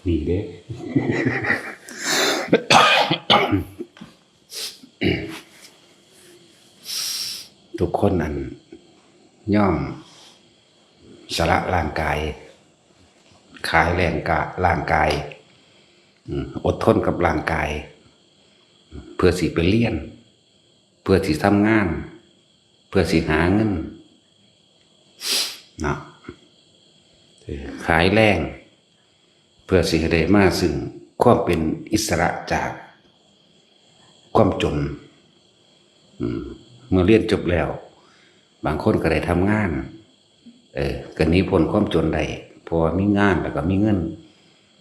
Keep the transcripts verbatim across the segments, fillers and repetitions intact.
นี่เด้ ทุกคนอันย่อมสละร่างกาย ขายแรงกะร่างกาย อืม อดทนกับร่างกาย เพื่อสิไปเรียน เพื่อสิทำงาน เพื่อสิหาเงินเนาะ เออ ขายแรง เพื่อสิให้ได้มาซึ่งความเป็นอิสระจากความจน อืม เมื่อเรียนจบแล้ว บางคนก็ได้ทำงาน เออ ก็หนีพ้นความจนได้ เพราะว่ามีงานแล้วก็มีเงิน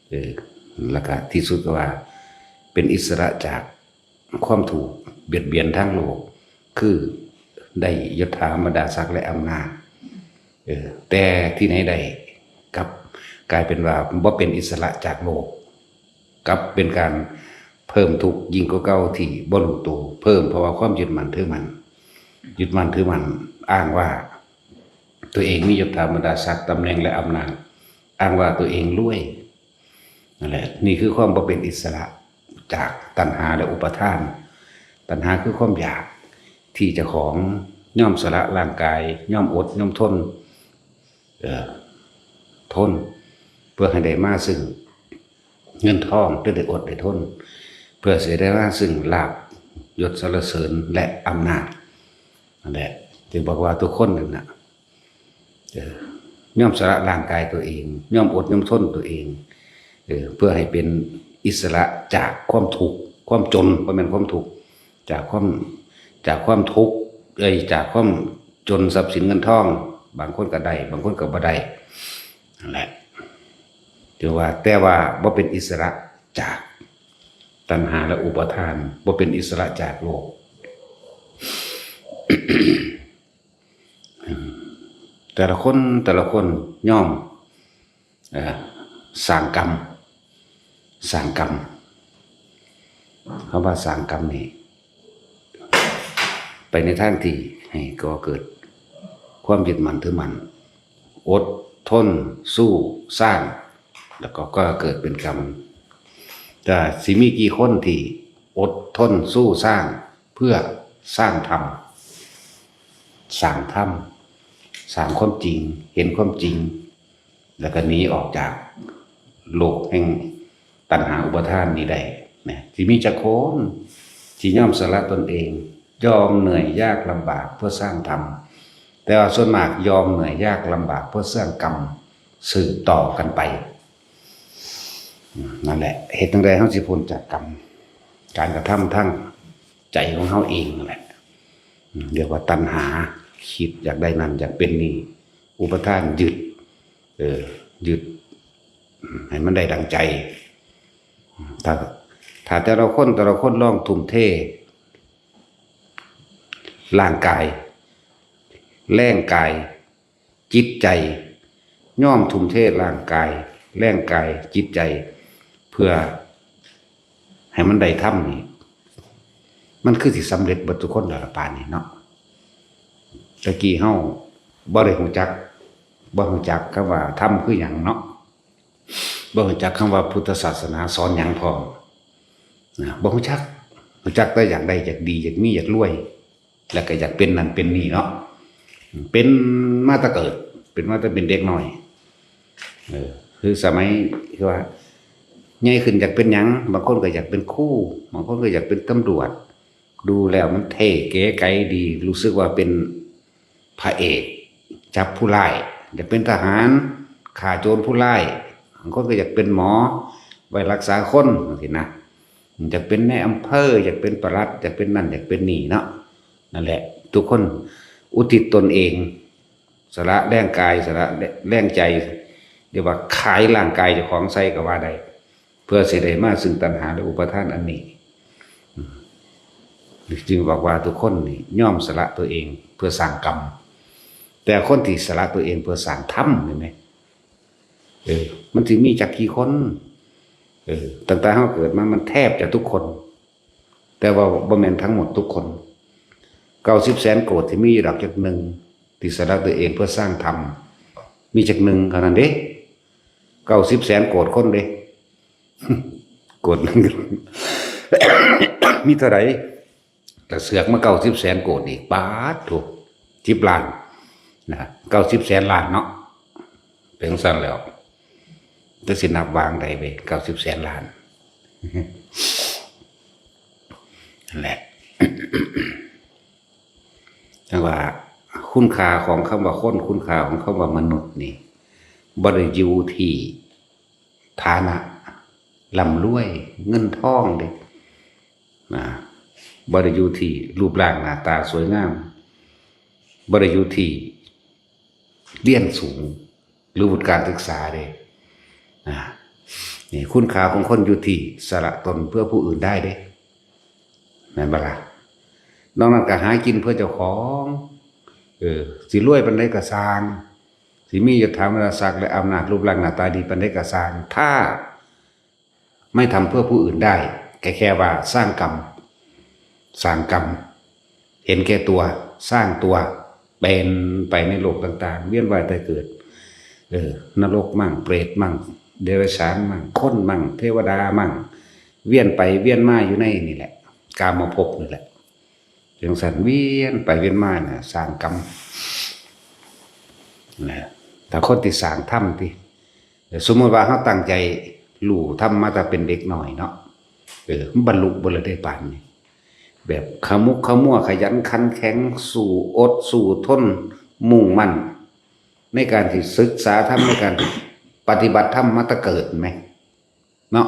เออ แล้วก็ที่สุดก็ว่า เป็นอิสระจากความถูกเบียดเบียนทางโลก คือได้ยศถาบรรดาศักดิ์และอำนาจ เออ แต่ที่ไหนได้ กลับกลายเป็นว่าบ่เป็นอิสระจากโลก กลับเป็นการเพิ่มทุกข์ยิ่งกว่าเก่าที่บ่รู้ตัว เพิ่มเพราะว่าความยึดมั่นถือมั่น ยึดมั่นถือมั่น อ้างว่าตัวเองมียศถาบรรดาศักดิ์ ตำแหน่งและอำนาจ อ้างว่าตัวเองรวย นั่นแหละ นี่คือความบ่เป็นอิสระจากตัณหาและอุปาทาน ตัณหาคือความอยากที่เจ้าของยอมสละร่างกาย ยอมอด ยอมทน เอ่อ ทน เพื่อให้ได้มาซึ่งเงินทอง หรือได้อดได้ทน เพื่อสิได้มาซึ่งลาภยศสรรเสริญและอำนาจ นั่นแหละ จึงบอกว่าทุกคนนั่นน่ะ เออ ยอมสละร่างกายตัวเอง ยอมอดยอมทนตัวเอง เออ เพื่อให้เป็นอิสระจากความทุกข์ ความจน บ่แม่นความทุกข์ จากความ จากความทุกข์ เอ้ย จากความจนทรัพย์สินเงินทอง บางคนก็ได้ บางคนก็บ่ได้ นั่นแหละ ถือว่า แต่ว่าบ่เป็นอิสระจากตัณหาและอุปาทาน บ่เป็นอิสระจากโลก แต่ละคน แต่ละคนย่อม เอ่อ สร้างกรรม สร้างกรรม คำว่าสร้างกรรมนี่ ไปในทางที่ให้ก่อเกิดความยึดมั่นถือมั่น อดทน สู้ สร้าง แล้วก็ ก็เกิดเป็นกรรม แต่สิมีกี่คนที่อดทน สู้ สร้าง เพื่อสร้างธรรม สร้างธรรม สร้างความจริง เห็นความจริง แล้วก็หนีออกจากโลกแห่งตัณหาอุปาทานนี้ได้นะ สิมีจักคนที่ยอมสละตนเอง ยอมเหนื่อยยากลำบากเพื่อสร้างธรรม แต่ว่าส่วนมากยอมเหนื่อยยากลำบากเพื่อสร้างกรรมสืบต่อกันไป อืม นั่นแหละ เฮ็ดจั่งใดเฮาสิพ้นจากกรรม การกระทำทางใจของเฮาเองนั่นแหละ อืม เรียกว่าตัณหา คิดอยากได้นั่นอยากเป็นนี่ อุปาทานยึด เออ ยึด อืม ให้มันได้ดังใจ อืม ถ้า ถ้าแต่ละคน แต่ละคนลองทุ่มเท ร่างกาย แรงกาย จิตใจ ยอมทุ่มเทร่างกาย แรงกาย จิตใจ เพื่อให้มันได้ธรรมนี่ มันคือสิสำเร็จเบิดทุกคนแล้วล่ะ ป่านนี้เนาะ แต่กี้เฮาบ่ได้ฮู้จัก บ่ฮู้จักคำว่าธรรมคือหยังเนาะ บ่ฮู้จักคำว่าพุทธศาสนาสอนหยังพร้อมนะ บ่ฮู้จัก ฮู้จักแต่อยากได้ อยากดี อยากมี อยากรวย แล้วก็อยากเป็นนั่นเป็นนี่เนาะ เป็นมาแต่เกิด เป็นมาแต่เป็นเด็กน้อย เออ คือสมัย คือว่า ใหญ่ขึ้นอยากเป็นหยัง บางคนก็อยากเป็นครู บางคนก็อยากเป็นตำรวจ ดูแล้วมันเท่เก๋ไก๋ดี รู้สึกว่าเป็นพระเอก จับผู้ร้าย อยากเป็นทหาร ฆ่าโจรผู้ร้าย บางคนก็อยากเป็นหมอ ไว้รักษาคนจั่งซี้นะ อยากเป็นนายอำเภอ อยากเป็นปลัด อยากเป็นนั่น อยากเป็นนี่เนาะ นั่นแหละ ทุกคนอุทิศตนเอง สละแรงกาย สละแรงใจ เรียกว่าขายร่างกายเจ้าของใส่ก็ว่าได้ เพื่อสิได้มาซึ่งตัณหาและอุปาทานอันนี้ อืม จึงบอกว่าทุกคนนี่ยอมสละตัวเองเพื่อสร้างกรรม แต่คนที่สละตัวเองเพื่อสร้างธรรม เห็นไหม เออ มันสิมีจักกี่คน เออ ตั้งแต่เฮาเกิดมามันแทบจะทุกคน แต่ว่าบ่แม่นทั้งหมดทุกคน เก้าสิบแสนโกดที่มีอยู่ดอกจักหนึ่ง ที่สละตัวเองเพื่อสร้างธรรม มีจักหนึ่งเท่านั้นเด้ เก้าสิบแสนโกดคนเด้ โกด มีเท่าไหร่ กระเสือกมาเก้าสิบแสนโกดอีก บาทถูกสิบล้านนะ เก้าสิบแสนล้านเนาะ เป็นจั่งซั่นแล้ว จะสินับวางได้เว้ย เก้าสิบแสนล้าน นั่นแหละ จั่งว่าคุณค่าของคำว่าคน คุณค่าของคำว่ามนุษย์นี่ บ่ได้อยู่ที่ฐานะร่ำรวยเงินทองเด้ นะ บ่ได้อยู่ที่รูปร่างหน้าตาสวยงาม บ่ได้อยู่ที่เรียนสูง หรือวุฒิการศึกษาเด้ นะ นี่คุณค่าของคนอยู่ที่สละตนเพื่อผู้อื่นได้เด้ แม่นบ่ล่ะ นอกนั้นก็หากินเพื่อเจ้าของ เออ สิรวยปานใดก็ซ่าง สิมียศถาบรรดาศักดิ์และอำนาจรูปร่างหน้าตาดีปานใดก็ซ่าง ถ้าไม่ทำเพื่อผู้อื่นได้ แค่ แค่ว่าสร้างกรรม สร้างกรรม เห็นแก่ตัว สร้างตัว เป็นไปในโลกต่างๆ เวียนว่ายตายเกิด เออ นรกมั่ง เปรตมั่ง เดรัจฉานมั่ง คนมั่ง เทวดามั่ง เวียนไปเวียนมาอยู่ในนี่แหละ กามภพนี่แหละ จั่งซั่นเวียนไปเวียนมาน่ะ สร้างกรรม นะ ถ้าคนที่สร้างธรรมติ สมมุติว่าเฮาตั้งใจรู้ธรรมมาแต่เป็นเด็กน้อยเนาะ เออ มันบรรลุบ่ล่ะเด้ปานนี้ แบบขมุกขมัว ขยันขันแข็ง สู้อดสู้ทน มุ่งมั่น ในการที่ศึกษาธรรม ในการปฏิบัติธรรมมาแต่เกิดแม่นบ่ เนาะ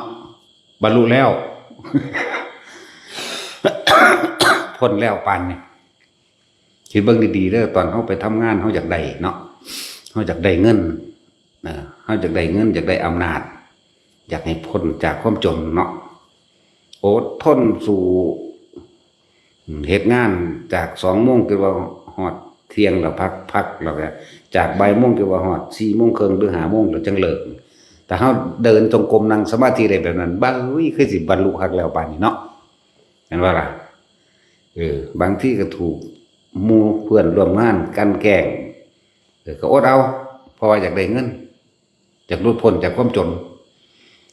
บรรลุแล้ว พ้นแล้วปานนี้ คิดเบิ่งดีๆเด้อ ตอนเฮาไปทำงาน เฮาอยากได้เนาะ เฮาอยากได้เงิน นะ เฮาอยากได้เงิน อยากได้อำนาจ อยากให้พ้นจากความจนเนาะ อดทนสู้ อืม เฮ็ดงานจากสองโมงคิดว่าฮอดเที่ยงแล้ว พัก พักแล้วก็ จากบ่ายโมงคิดว่าฮอดสี่โมงครึ่งหรือห้าโมงแล้วจั่งเลิก ถ้าเฮาเดินจงกรมนั่งสมาธิได้แบบนั้น บ้า อุ้ย คือสิบรรลุคักแล้วปานนี้เนาะ แม่นบ่ล่ะ เออ บางทีก็ถูกหมู่เพื่อนร่วมงานกลั่นแกล้ง เออ ก็อดเอา เพราะว่าอยากได้เงิน อยากหลุดพ้นจากความจน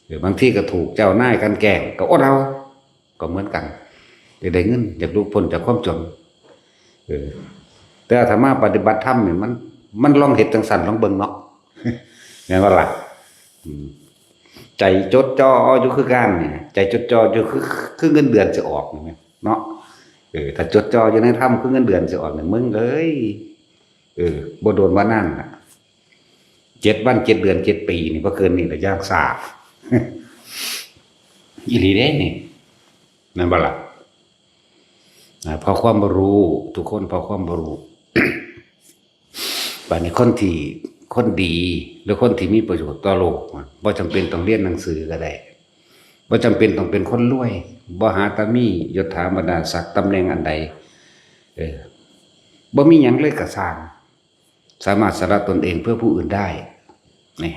เออ บางทีก็ถูกเจ้านายกลั่นแกล้ง ก็อดเอา ก็เหมือนกัน อยากได้เงิน อยากหลุดพ้นจากความจน เออ แต่ถ้ามาปฏิบัติธรรมนี่ มัน มันลองเฮ็ดจั่งซั่นลองเบิ่งเนาะ แม่นบ่ล่ะ อืม ใจจดจ่ออยู่คือกันนี่ ใจจดจ่ออยู่คือ คือเงินเดือนสิออกนี่เนาะ เออ ถ้าจดจ่ออยู่ในธรรมคือเงินเดือนสิออกนี่ มึงเอ้ย เออ บ่โดนว่านานน่ะ เจ็ดวัน เจ็ดเดือน เจ็ดปีนี่ บ่เกินนี่ล่ะ อย่างช้า อีหลีเด้นี่ แม่นบ่ล่ะ อ่า เพราะความบ่รู้ ทุกคนเพราะความบ่รู้ บัดนี้คนที่ คนดี หรือคนที่มีประโยชน์ต่อโลก บ่จำเป็นต้องเรียนหนังสือก็ได้ บ่จำเป็นต้องเป็นคนรวย บ่หาแต่มียศถาบรรดาศักดิ์ตำแหน่งอันใด เออ บ่มีหยังเลยก็ซ่าง สามารถสละตนเองเพื่อผู้อื่นได้ นี่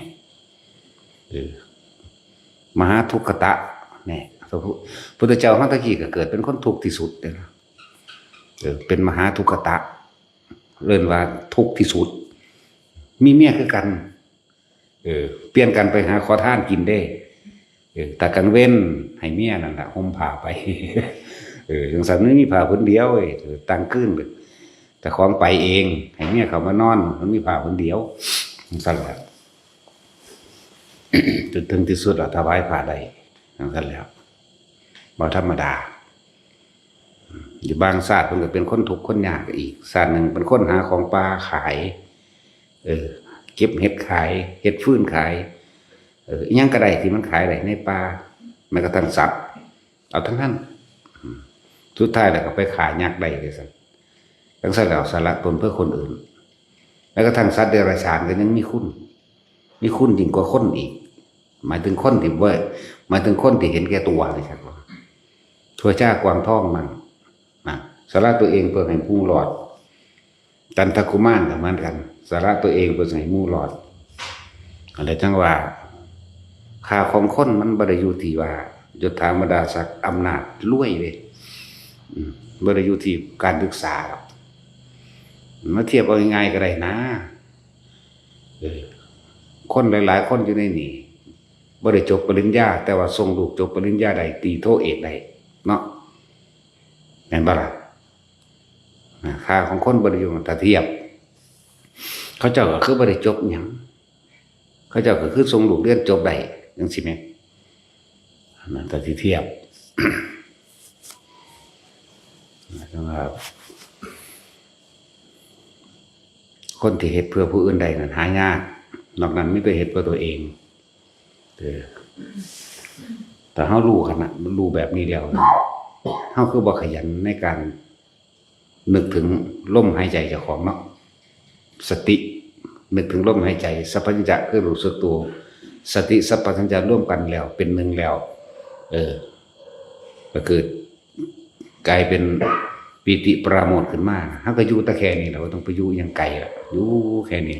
เออ มหาทุกขตะ นี่ พระพุ พุทธเจ้าเฮาตะกี้ก็เกิดเป็นคนทุกข์ที่สุดเด้นะ เออ เป็นมหาทุกขตะ เอิ้นว่าทุกข์ที่สุด มีเมียคือกัน เออ เปลี่ยนกันไปหาขอทานกินเด้ เออ แต่กลางเว็นให้เมียนั่นล่ะห่มผ้าไป เออ จั่งซั้นมันมีผ้าผืนเดียว เออ กลางคืน เจ้าของไปเอง ให้เมียเข้ามานอน มันมีผ้าผืนเดียว จั่งซั้นล่ะ จนถึงที่สุดล่ะ ถวายผ้าได้ จั่งซั้นแล้ว บ่ธรรมดา อยู่บางชาติเพิ่นก็เป็นคนทุกข์คนยากอีก ชาติหนึ่งเป็นคนหาของป่าขาย เออ เก็บเห็ดขาย เห็ดฟืนขาย เออ อิหยังก็ได้ที่มันขายได้ในป่า แม้กระทั่งสัตว์ เอาทั้งนั้น อืม สุดท้ายแล้วก็ไปฆ่ายักษ์ได้เลยซั่น จั่งซั้นแล้วสละตนเพื่อคนอื่น แม้กระทั่งสัตว์เดรัจฉานก็ยังมีคุณ มีคุณยิ่งกว่าคนอีก หมายถึงคนที่บ่ หมายถึงคนที่เห็นแก่ตัวนี่ครับ ถ้วยชากวางทองมั่ง นะ สละตัวเองเพื่อให้หมู่รอด จันทกุมารก็เหมือนกัน สละตัวเองเพื่อให้หมู่รอด อันนี้จั่งว่า ค่าของคนมันบ่ได้อยู่ที่ว่ายศถาบรรดาศักดิ์อำนาจรวยเด้ อืม บ่ได้อยู่ที่การศึกษาหรอก มาเทียบเอาง่ายๆก็ได้นะ เออ คนหลายๆคนอยู่ในนี่ บ บ่ได้จบปริญญา แต่ว่าส่งลูกจบปริญญาได้ ตีโทเอกได้ เนาะ แม่นบ่ล่ะ? นะ ค่าของคนบ่ได้อยู่ ถ้าเทียบ เขาเจ้าก็คือบ่ได้จบหยัง เขาเจ้าก็คือส่งลูกเรียนจบได้จังซี้แหม นะ ถ้าสิเทียบ นะ แต่ว่า คนที่เฮ็ดเพื่อผู้อื่นได้นั้นหายาก นอกนั้นมีแต่เฮ็ดเพื่อตัวเอง เออ แต่เฮารู้ขนาด รู้แบบนี้แล้วนะ เฮาคือบ่ขยันในการนึกถึงลมหายใจเจ้าของเนาะ สติ นึกถึงลมหายใจ สัพพัญญะคือรู้สึกตัว สติสัพพัญญะรวมกันแล้วเป็นหนึ่งแล้ว เออ ก็คือ กลายเป็นปีติปราโมทย์ขึ้นมา เฮาก็อยู่แต่แค่นี้แหละ บ่ต้องไปอยู่อิหยังไกลละ อยู่แค่นี้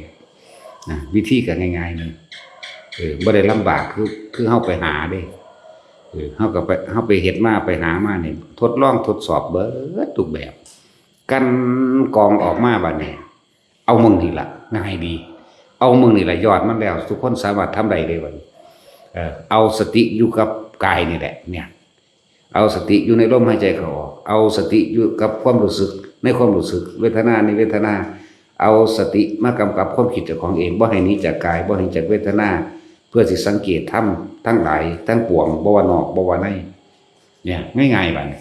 นะ วิธีก็ง่ายๆหนึ่ง เออ บ่ได้ลำบากคือ คือเฮาไปหาเด้ เออ เฮาก็ไป เฮาไปเฮ็ดมา ไปหามานี่ ทดลองทดสอบเบิดทุกแบบ กลั่นกรองออกมาบัดนี้ เอาหม่องนี่ล่ะ ง่ายดี เอาหม่องนี่ล่ะ ยอดมันแล้ว ทุกคนสามารถทำได้เลยบัดนี้ เออ เอาสติอยู่กับกายนี่แหละ เนี่ย เอาสติอยู่ในลมหายใจเข้าออก เอาสติอยู่กับความรู้สึก ในความรู้สึก เวทนาในเวทนา เอาสติมากำกับความคิดเจ้าของเอง บ่ให้หนีจากกาย บ่ให้หนีจากเวทนา เพื่อสิสังเกตธรรมทั้งหลายทั้งปวง บ่ว่านอก บ่ว่าใน เนี่ย ง่ายๆบัดนี้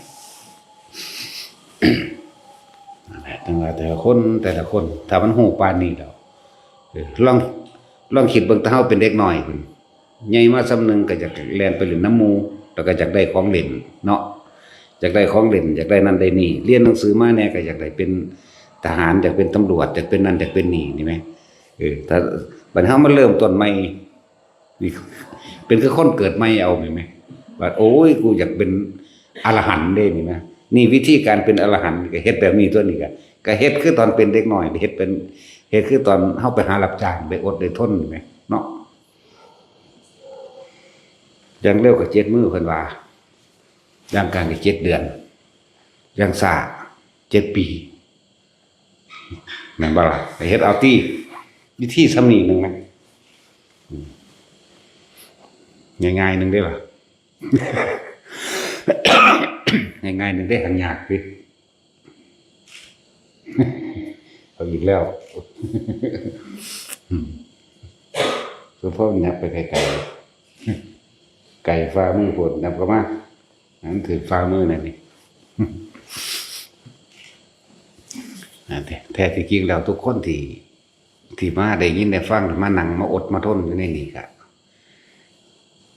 นั่นแหละ แต่ว่าแต่ละคน แต่ละคน ถ้ามันฮู้ปานนี้แล้ว เออ ลอง ลองคิดเบิ่ง แต่เฮาเป็นเด็กน้อยพุ้น ใหญ่มาส่ำหนึ่งก็อยากแล่นไปเล่นนำหมู่ แล้วก็อยากได้ของเล่นเนาะ อยากได้ของเล่น อยากได้นั่นได้นี่ เรียนหนังสือมาแหน่ก็อยากได้เป็นทหาร อยากเป็นตำรวจ อยากเป็นนั่น อยากเป็นนี่ นี่แหม เออ ถ้า บัดเฮามาเริ่มต้นใหม่ นี่ เป็นคือคนเกิดใหม่เอา แม่นไหม ว่า โอ้ย กูอยากเป็นอรหันต์เด้ นี่นะ นี่วิธีการเป็นอรหันต์ ก็เฮ็ดแบบนี้ตั๊ว นี่ก็ ก็เฮ็ดคือตอนเป็นเด็กน้อย เฮ็ดเป็น เฮ็ดคือตอนเฮาไปหารับจ้าง ได้อดได้ทน แม่นไหม เนาะ อย่างเร็วก็เจ็ดมื้อ เพิ่นว่า อย่างกลางก็เจ็ดเดือน อย่างช้าเจ็ดปี แม่นบ่ล่ะ ไปเฮ็ดเอาติ วิธีส่ำนี้หนึ่งนะ อืม ง่ายๆหนึ่งเด้ล่ะ ง่ายๆหนึ่งเด้ หันยากติ เอาอีกแล้ว อืม สมพรยับไปไกลๆ ไกลฝ่ามือโพด ยับเข้ามา อันถือฝ่ามือนั่นนี่ อ่า แท้ แท้ที่จริงแล้วทุกคนที่ ที่มาได้ยินได้ฟัง มานั่งมาอดมาทนอยู่ในนี่ก็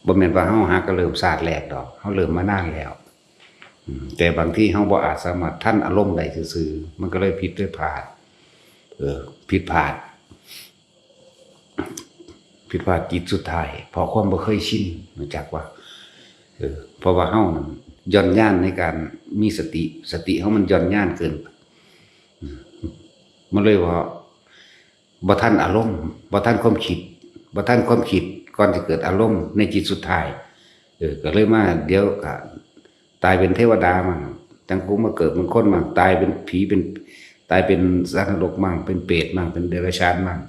บ่แม่นว่าเฮาหากะเริ่มชาติแรกดอก เฮาเริ่มมานานแล้ว อืม แต่บางทีเฮาบ่อาจสามารถทันอารมณ์ได้ซื่อๆ มันก็เลยผิดเลยพลาด เออ ผิดพลาด ผิดพลาดจิตสุดท้าย เพราะความบ่เคยชิน รู้จักว่า เออ เพราะว่าเฮานั่นหย่อนยานในการมีสติ สติเฮามันหย่อนยานเกิน อืม มันเลยว่า บ่ทันอารมณ์ บ่ทันความคิด บ่ทันความคิด ก่อนสิเกิดอารมณ์ในจิตสุดท้าย เออ ก็เลยมา เดี๋ยวก็ตายเป็นเทวดามั่ง จั่งคงมาเกิดเป็นคนมั่ง ตายเป็นผีเป็น ตายเป็นสัตว์นรกมั่ง เป็นเปรตมั่ง เป็นเดรัจฉานมั่ง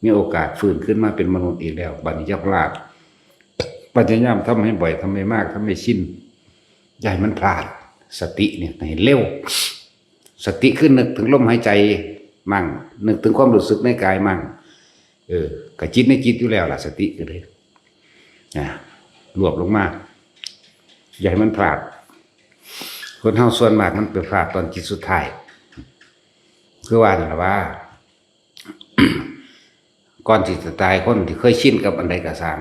มีโอกาสฟื้นขึ้นมาเป็นมนุษย์อีกแล้ว บัดนี้อย่าพลาด พยายามทำให้บ่อย ทำให้มาก ทำให้ชิน อย่าให้มันพลาด สติเนี่ยให้เร็ว สติคือนึกถึงลมหายใจมั่ง นึกถึงความรู้สึกในกายมั่ง เออ ก็จิตในจิตอยู่แล้วล่ะ สติก็เลย นะ รวบลงมา อย่าให้มันพลาด คนเฮาส่วนมากมันไปพลาดตอนจิตสุดท้าย คือว่านั่นล่ะว่า ก่อนที่จะตาย คนที่เคยชินกับอันใดก็ซ่าง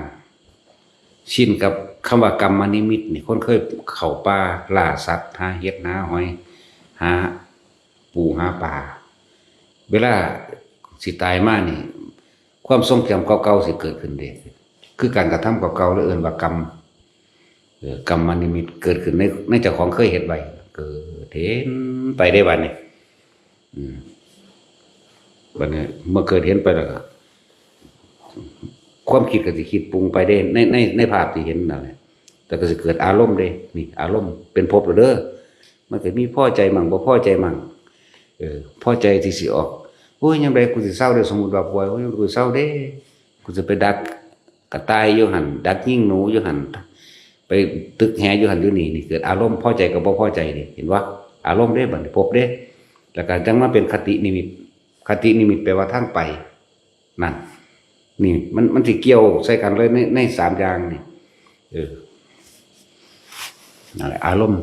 ชินกับคำว่ากรรมนิมิตนี่ คนเคยเข้าป่าล่าสัตว์ หาเห็ดหาหอย หาปูหาปลา เวลาสิตายมานี่ ความทรงจำเก่าๆสิเกิดขึ้นเด้ คือการกระทำเก่าๆ แล้วเอิ้นว่ากรรม เออ กรรมนิมิตเกิดขึ้นใน ในเจ้าของเคยเฮ็ดไว้ เกิดเห็นไปได้บัดนี้ อืม บัดนี้เมื่อเกิดเห็นไปแล้วก็ ความคิดก็สิคิดปรุงไปเด้ ใน ใน ในภาพที่เห็นนั่นแหละ แต่ก็สิเกิดอารมณ์เด้ นี่อารมณ์เป็นภพแล้วเด้อ มันก็มีพอใจมั่ง บ่พอใจมั่ง เออ พอใจที่สิออก โอ้ย ยามใดกูสิเซาเด้ สมมุติว่าป่วย โอ้ย ยามใดกูสิเซาเด้ กูสิไปดัก ตายอยู่หั่น ดักยิงหนูอยู่หั่น ไปตึกแหอยู่หั่นอยู่นี่ นี่เกิดอารมณ์พอใจกับบ่พอใจนี่ เห็นบ่ อารมณ์เด้ บัดนี้ภพเด้ แล้วก็จั่งมาเป็นคตินิมิต คตินิมิตแปลว่าทางไป นั่น นี่มัน มันสิเกี่ยวใส่กันเลยใน ในสามอย่างนี่ เออ นั่นแหละ อารมณ์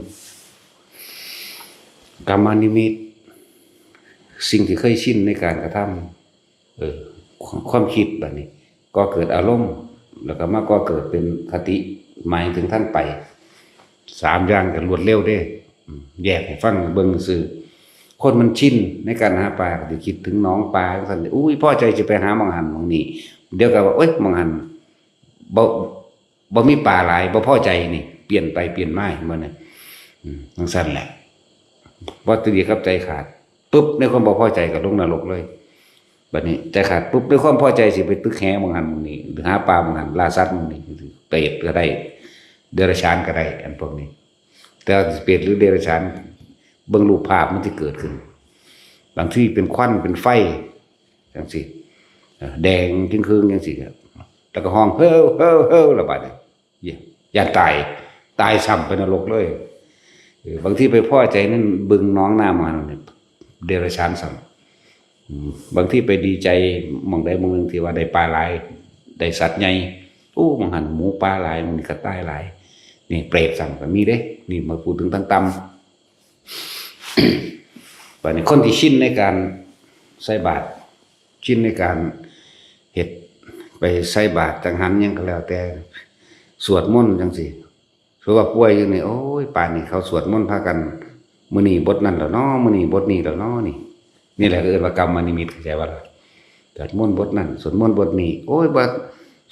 กรรมนิมิต สิ่งที่เคยชินในการกระทำ เออ ความ ความคิดบัดนี้ ก่อเกิดอารมณ์ แล้วก็มาก่อเกิดเป็นคติ หมายถึงทางไป สามอย่างกันรวดเร็วเด้ อืม แยกให้ฟังเบิ่งซื่อ คนมันชินในการหาปลา ก็สิคิดถึงหนองปลาจั่งซั่น อุ้ย พอใจสิไปหาหม่องหั่นหม่องนี่ เดี๋ยวก็ว่า โอ๊ย หม่องหั่น บ่ บ่มีปลาหลาย บ่พอใจนี่ เปลี่ยนไปเปลี่ยนมา เห็นบ่เนี่ย อืม จั่งซั่นแหละ บ่ดีกับใจขาด ปุ๊บ ในความบ่พอใจก็ลงนรกเลย บัดนี้ใจขาดปุ๊บ ในความพอใจสิไปตึกแหหม่องหั่นหม่องนี่ หรือหาปลาหม่องหั่น ล่าสัตว์หม่องนี่ เปรตก็ได้ เดรัจฉานก็ได้ อันพวกนี้ แต่ว่าเปรตหรือเดรัจฉาน เบิ่งรูปภาพมันสิเกิดขึ้น บางทีเป็นควันเป็นไฟ จั่งซี้ เอ่อ แดงจึงคืงจั่งซี้ครับ แล้วก็ฮ้อง เฮ้อ เฮ้อ เฮ้อ แล้วบาดนี้ ย่านตาย ตายซ้ำไปนรกเลย เออ บางทีไปพอใจนั่นบึงหนองน้ำมาเนี่ย เดรัจฉานซ้ำ อืม บางทีไปดีใจหม่องใดหม่องหนึ่งที่ว่าได้ปลาหลาย ได้สัตว์ใหญ่ โอ้ หม่องหั่นหมูปลาหลาย หม่องนี้กระต่ายหลาย นี่เปรตซ้ำก็มีเด้ นี่มาพูดถึงทางต่ำ บัดนี้คนที่ชินในการใส่บาตร ชินในการเฮ็ด ไปใส่บาตร จังหันหยังก็แล้วแต่ สวดมนต์จั่งซี้ สมมุติว่าป่วยอยู่นี่ โอ้ย ป่านนี้เขาสวดมนต์พากัน มื้อนี้บทนั้นแล้วน้อ มื้อนี้บทนี้แล้วน้อนี่ นี่แหละก็เอิ้นว่ากรรมนิมิต เข้าใจบ่ล่ะ สวดมนต์บทนั้น สวดมนต์บทนี้ โอ้ย บ่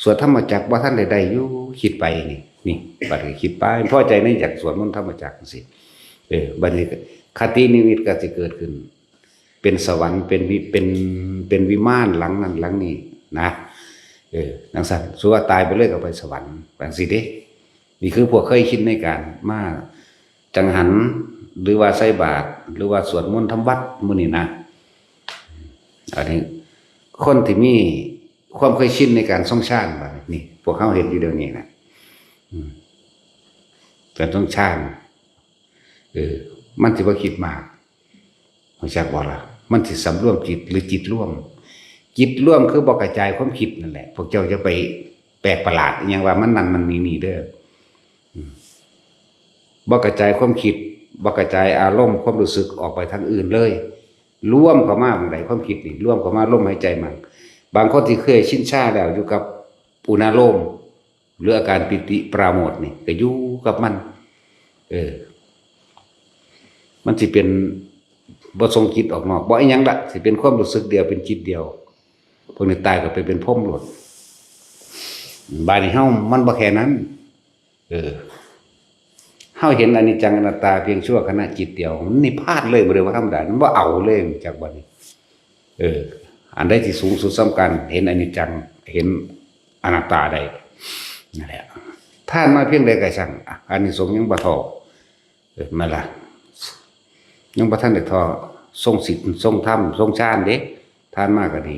สวดธรรมจักรบ่ทันได้ได้อยู่ คิดไปนี่ นี่ บัดนี้คิดไป พอใจในอยากสวดมนต์ธรรมจักรจั่งซี้ เออ บัดนี้คตินิมิตก็สิเกิดขึ้น เป็นสวรรค์ เป็นวิ เป็น เป็นวิมานหลังนั้นหลังนี้นะ เออ จั่งซั้น สมมุติว่าตายไปเลยก็ไปสวรรค์ จั่งซี้เด้ นี่คือพวกเคยชินในการมาจังหัน หรือว่าใส่บาตร หรือว่าสวดมนต์ทำวัดมื้อนี้นะ อันนี้คนที่มีความเคยชินในการทรงฌานบัดนี้ นี่ พวกเฮาเฮ็ดอยู่เดี๋ยวนี้นะ อืม การทรงฌาน เออ มันสิบ่คิดมาก รู้จักบ่ล่ะ มันสิสำรวมจิตหรือจิตรวม จิตรวมคือบ่กระจายความคิดนั่นแหละ พวกเจ้าจะไปแปลกประหลาดอิหยังว่ามันนั่นมันนี่นี่เด้อ อืม บ่กระจายความคิด บ่กระจายอารมณ์ความรู้สึกออกไปทางอื่นเลย รวมเข้ามาหม่องใดความคิดนี่ รวมเข้ามาลมหายใจมัน บางคนที่เคยชินชาแล้วอยู่กับอุณาโลม หรืออาการปีติปราโมทย์นี่ ก็อยู่กับมัน เออ มันสิเป็นบ่ส่งจิตออกนอก บ่อีหยังละ สิเป็นความรู้สึกเดียว เป็นจิตเดียว พวกนี้ตายก็ไปเป็นพรหมโลด บาดนี้เฮามันบ่แค่นั้น เออ เฮาเห็นอนิจจังอนัตตาเพียงชั่วขณะจิตเดียว มันนิพพานเลย บ่ได้ว่าธรรมดา มันบ่เอาเลย จักบัดนี้ เออ อันใดที่สูงสุดสำคัญ เห็นอนิจจัง เห็นอนัตตาได้ นั่นแหละ ทานมาเพียงใดก็ช่าง อ่ะ อานิสงส์ยังบ่เท่า เออ นั่นล่ะ ยังบ่ทันได้เท่า ทรงศีล ทรงธรรม ทรงฌานเด้ ทานมาก็ดี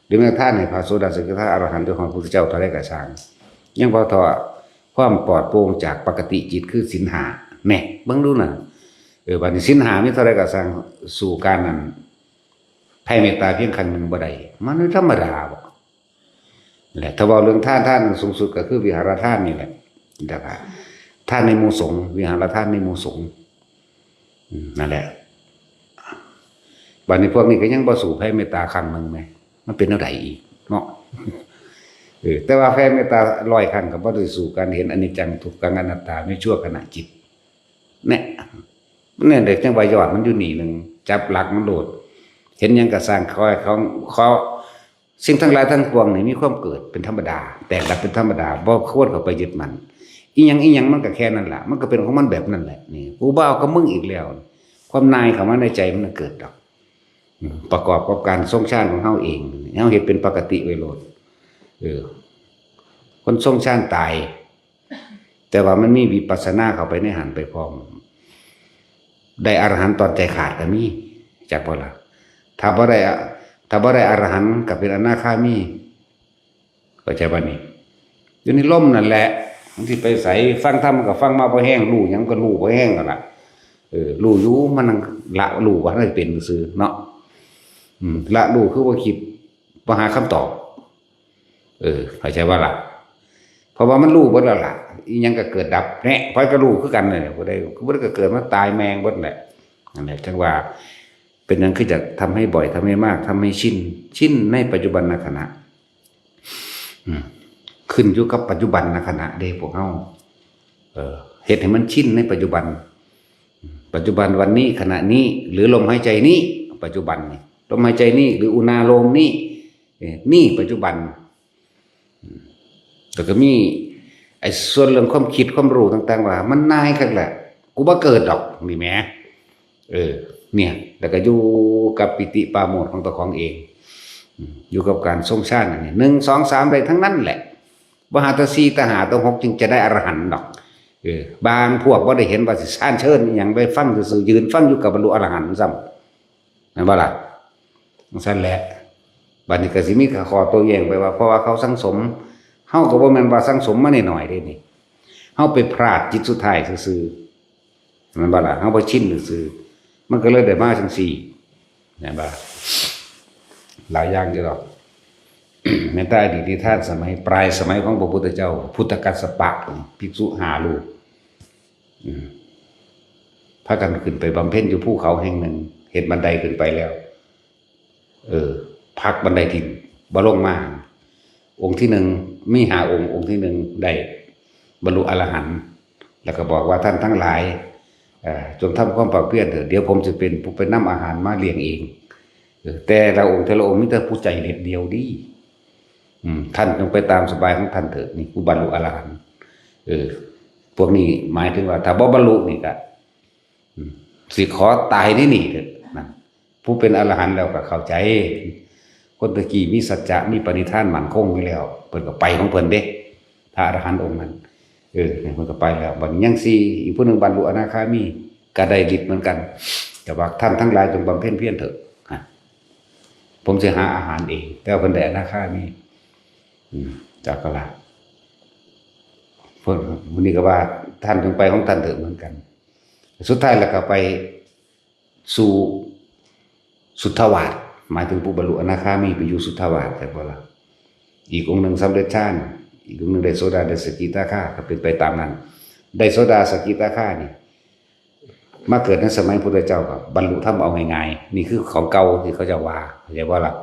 หรือแม้กระทั่งให้พระโสดา สกิทา อรหันต์ หรือฮอดพุทธเจ้าเท่าใดก็ช่าง ยังบ่เท่าความปลอดโปร่งจากปกติจิตคือศีลห้า แหม เบิ่งดูน่ะ เออ บัดนี้ศีลห้ามีเท่าใดก็ช่าง สู้การนั้น แผ่เมตตาเพียงขั้นหนึ่งบ่ได้ มันธรรมดาบ่ นั่นแหละ ถ้าเว้าเรื่องทาน ทานสูงสุดก็คือวิหารทานนี่แหละ แล้วก็ทานในหมู่สงฆ์ วิหารทานในหมู่สงฆ์ อืม นั่นแหละ บัดนี้พวกนี้ก็ยังบ่สู้แผ่เมตตาครั้งหนึ่งแหม มันเป็นแนวใดอีกเนาะ เออ แต่ว่าแผ่เมตตาร้อยครั้งก็บ่ได้สู้การเห็นอนิจจังทุกขังอนัตตาในชั่วขณะจิต เนี่ย เนี่ยเด็กจังว่ายอดมันอยู่นี่หนึ่ง จับหลักมันโลด เห็นหยังก็ช่าง ขอให้เขา ขอ สิ่งทั้งหลายทั้งปวงนี่มีความเกิดเป็นธรรมดา แตกดับเป็นธรรมดา บ่ควรเข้าไปยึดมั่น อีหยังอีหยังมันก็แค่นั้นล่ะ มันก็เป็นของมันแบบนั้นแหละ นี่ กูบ่เอากับมึงอีกแล้ว ความนายเข้ามาในใจมันเกิดดอก อืม ประกอบกับการทรงฌานของเฮาเอง เฮาเฮ็ดเป็นปกติไว้โลด เออ คนทรงฌานตาย แต่ว่ามันมีวิปัสสนาเข้าไปในหั้นไปพร้อม ได้อรหันต์ตอนใจขาดก็มี จักบ่ล่ะ ถ้าบ่ได้อะ ถ้าบ่ได้อรหันต์ก็เป็นอนาคามี เข้าใจบ่นี่ อยู่ในลมนั่นแหละ มันสิไปไส ฟังธรรมก็ฟังมาบ่แฮง ฮู้หยังก็ฮู้บ่แฮงนั่นล่ะ เออ ฮู้อยู่ มันนั่งละฮู้บ่ทันได้เป็นซื่อเนาะ อืม ละฮู้คือบ่คิด บ่หาคำตอบ เออ เข้าใจบ่ล่ะ เพราะว่ามันฮู้เบิดแล้วล่ะ อีหยังก็เกิดดับ แหน่ ไผก็ฮู้คือกันนั่นแหละ ผู้ใด ผู้ใดก็เกิดมาตายแม่งเบิดแหละ นั่นแหละ จั่งว่า เป็นหยังคืออยากทำให้บ่อย ทำให้มาก ทำให้ชิน ชินในปัจจุบันขณะ อืม ขึ้นอยู่กับปัจจุบันขณะเด้พวกเฮา เออ เฮ็ดให้มันชินในปัจจุบัน ปัจจุบันวันนี้ขณะนี้ หรือลมหายใจนี้ ปัจจุบันนี่ ลมหายใจนี้ หรืออุณาโลมนี้ เออ นี่ปัจจุบัน อืม แล้วก็มีไอ้ส่วนเรื่องความคิดความรู้ต่างๆ ว่ามันง่ายคักแหละ กูบ่เกิดดอก นี่แหม เออ เนี่ย แล้วก็อยู่กับปีติปราโมทย์ของเจ้าของเอง อืม อยู่กับการทรงฌานอันนี้ หนึ่ง สอง สาม ได้ทั้งนั้นแหละ บ่หาแต่สี่แต่ห้าแต่หกจึงจะได้อรหันต์ดอก เออ บางพวกบ่ได้เห็นว่าสิฌานเชิญอิหยัง ไปฟังซื่อๆ ยืนฟังอยู่ก็บรรลุอรหันต์ซ้ำ แม่นบ่ล่ะ จั่งซั้นแหละ บัดนี้ก็สิมีข้อโต้แย้งไปว่า เพราะว่าเขาสั่งสม เฮาก็บ่แม่นว่าสั่งสมมาน้อยๆ เด้นี่ เฮาไปพลาดจิตสุดท้ายซื่อๆ แม่นบ่ล่ะ เฮาบ่ชินซื่อๆ มันก็เลยได้มาจั่งซี้ แม่นบ่ล่ะ หลายอย่างอยู่ดอก แม้แต่อดีตนิทานสมัยปลายสมัยของพระพุทธเจ้า พุทธกัสสปะ ภิกษุห้ารูป อืม พากันขึ้นไปบำเพ็ญอยู่ภูเขาแห่งหนึ่ง เฮ็ดบันไดขึ้นไปแล้ว เออ ผลักบันไดถิ่ม บ่ลงมา องค์ที่หนึ่ง มีห้าองค์ องค์ที่หนึ่งได้บรรลุอรหันต์ แล้วก็บอกว่า ท่านทั้งหลาย เอ่อ จงทำความภาคเพียรเถิด เดี๋ยวผมจะเป็นผู้ไปนำอาหารมาเลี้ยงเอง เออ แต่ละองค์ แต่ละองค์มีแต่ผู้ใจเด็ดเดี่ยวดี อืม ท่านจงไปตามสบายของท่านเถิด นี่ผู้บรรลุอรหันต์ เออ พวกนี้หมายถึงว่า ถ้าบ่บรรลุนี่ก็ อืม สิขอตายในนี่เถอะ นั่น ผู้เป็นอรหันต์แล้วก็เข้าใจ คนตะกี้มีสัจจะ มีปณิธานมั่นคงอยู่แล้ว เพิ่นก็ไปของเพิ่นเด้ พระอรหันต์องค์นั้น เออ เพิ่นก็ไปแล้ว บัดนี้ยังสี่ อีกผู้หนึ่งบรรลุอนาคามี ก็ได้ฤทธิ์เหมือนกัน แต่ว่าท่านทั้งหลายจงบำเพ็ญเพียรเถอะ ฮะ ผมสิหาอาหารเอง แต่ว่าเพิ่นได้อนาคามี อืม จักกะละ เพิ่น มื้อนี้ก็ว่า ท่านจงไปของท่านเถิดเหมือนกัน สุดท้ายแล้วก็ไปสู่สุทธาวาส หมายถึงผู้บรรลุอนาคามีไปอยู่สุทธาวาส แต่บ่ล่ะ อีกองค์หนึ่งสำเร็จฌาน อีกองค์หนึ่งได้โสดา ได้สกิทาคา ก็เป็นไปตามนั้น ได้โสดาสกิทาคานี่ มาเกิดในสมัยพุทธเจ้าก็บรรลุธรรมเอาง่ายๆ นี่คือของเก่าที่เขาเจ้าว่า เข้าใจบ่ล่ะ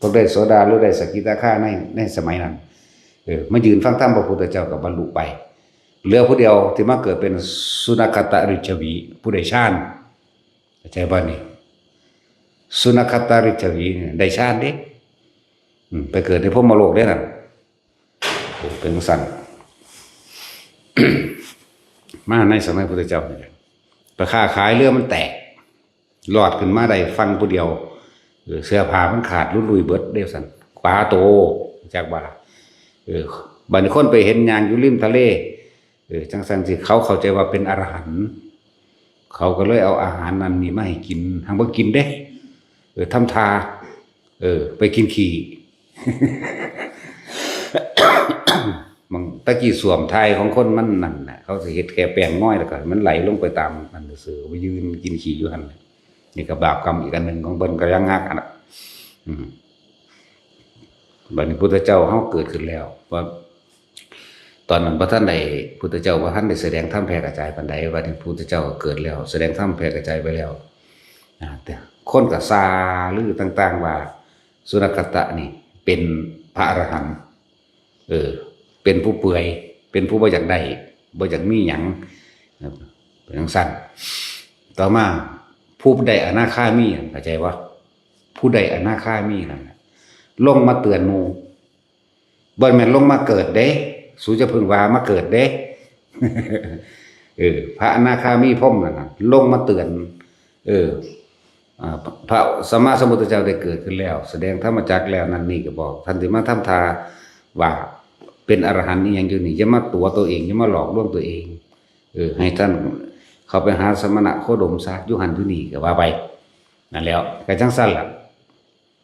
พวกได้โสดาหรือได้สกิทาคาใน ในสมัยนั้น เออ มายืนฟังธรรมพระพุทธเจ้าก็บรรลุไป เหลือผู้เดียวที่มาเกิดเป็นสุนัขตฤชวี ผู้ได้ฌาน เข้าใจบ่นี่ สุนัขตฤชวีเนี่ยได้ฌานเด้ อืม ไปเกิดในพรหมโลกเด้นั่น โอ้ เป็นจั่งซั้น มาในสมัยพุทธเจ้านี่แหละ ไปค้าขายเรือมันแตก รอดขึ้นมาได้ฝั่งผู้เดียว เออ เสื้อผ้ามันขาดหลุดลุ่ยเบิดเด้ซั่น ปาโต จักบ่ล่ะ เออ บัดนี้คนไปเห็นย่างอยู่ริมทะเล เออ จั่งซั้นสิ เขาเข้าใจว่าเป็นอรหันต์ เขาก็เลยเอาอาหารนั่นนี่มาให้กิน หั้นบ่กินเด้ เออ ทำท่า เออ ไปกินขี้ บาง ตะกี้ส้วมถ่ายของคนมันนั่นน่ะ เขาสิเฮ็ดแค่แป้งม้อยแล้วก็ให้มันไหลลงไปตามนั่นซื่อๆ ไปยืนกินขี้อยู่หั่นน่ะ นี่ก็บาปกรรมอีกอันหนึ่งของเพิ่นก็ยังหักอันน่ะ อืม บัดนี้พุทธเจ้าเฮาเกิดขึ้นแล้ว ว่า ตอนนั้นบ่ทันได้ พุทธเจ้าบ่ทันได้แสดงธรรมแผ่กระจายปานใด บัดนี้พุทธเจ้าก็เกิดแล้ว แสดงธรรมแผ่กระจายไปแล้ว อ่า แต่คนก็ซาลือต่างๆ ว่า สุนัขตะนี่เป็นพระอรหันต์ เออ เป็นผู้เปื่อย เป็นผู้บ่อยากได้ บ่อยากมีหยัง เป็นจั่งซั้น ต่อมา ผู้ได้อนาคามี เข้าใจบ่ ผู้ได้อนาคามีนั่นน่ะ ลงมาเตือนหมู่ บ่แม่นลงมาเกิดเด้ สูจะพึ่งว่ามาเกิดเด้ เออ พระอนาคามีพรหมนั่นน่ะ ลงมาเตือน เออ อ่า พระสัมมาสัมพุทธเจ้าได้เกิดขึ้นแล้ว แสดงธรรมจักรแล้วนั่นนี่ก็บอก ท่านสิมาทำท่าว่าเป็นอรหันต์อีหยังอยู่นี่ อย่ามาตั๋วตัวเอง อย่ามาหลอกลวงตัวเอง เออ ให้ท่านเข้าไปหาสมณะโคดมซะ อยู่หั่นอยู่นี่ก็ว่าไป นั่นแหล้ว ก็จั่งซั้นล่ะ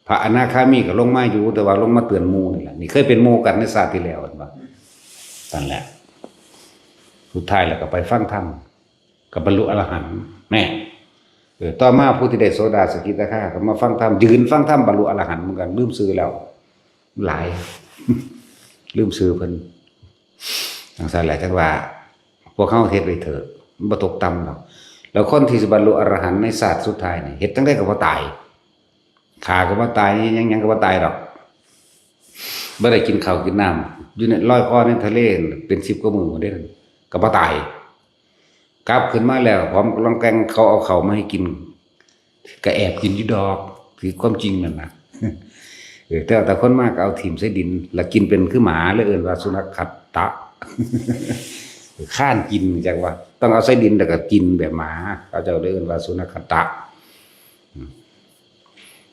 พระอนาคามีก็ลงมาอยู่ แต่ว่าลงมาเตือนหมู่นี่แหละ นี่เคยเป็นหมู่กันในชาติที่แล้ว เห็นบ่ นั่นแหละ สุดท้ายแล้วก็ไปฟังธรรม ก็บรรลุอรหันต์แน่ เออ ต่อมาผู้ที่ได้โสดาสกิทาคาก็มาฟังธรรม ยืนฟังธรรม บรรลุอรหันต์เหมือนกัน ลืมชื่อแล้ว หลาย ลืมชื่อเพิ่น จังซั่นแหละ จังว่า พวกเฮาเฮ็ดไว้เถอะ มันบ่ตกต่ำดอก แล้วคนที่สิบรรลุอรหันต์ในชาติสุดท้ายนี่ เฮ็ดจังได๋ก็บ่ตาย ฆ่าก็บ่ตาย หยัง หยังก็บ่ตายดอก บ่ได้กินข้าวกินน้ำ อยู่ใน ลอยคอในทะเลเป็นสิบกว่ามื้อเด้ ก็บ่ตาย กลับขึ้นมาแล้ว ผอมกำลังแกง เขาเอาข้าวมาให้กิน ก็แอบกินอยู่ดอก คือความจริงนั่นนะ เออ แต่ว่าแต่คนมากก็เอาถิ่มใส่ดิน แล้วกินเป็นคือหมา เลยเอิ้นว่าสุนัขขัตตะ ค้านกิน จักว่า ต้องเอาใส่ดินแล้วก็กินแบบหมา เขาเจ้าเลยเอิ้นว่าสุนัขขัตตะ อืม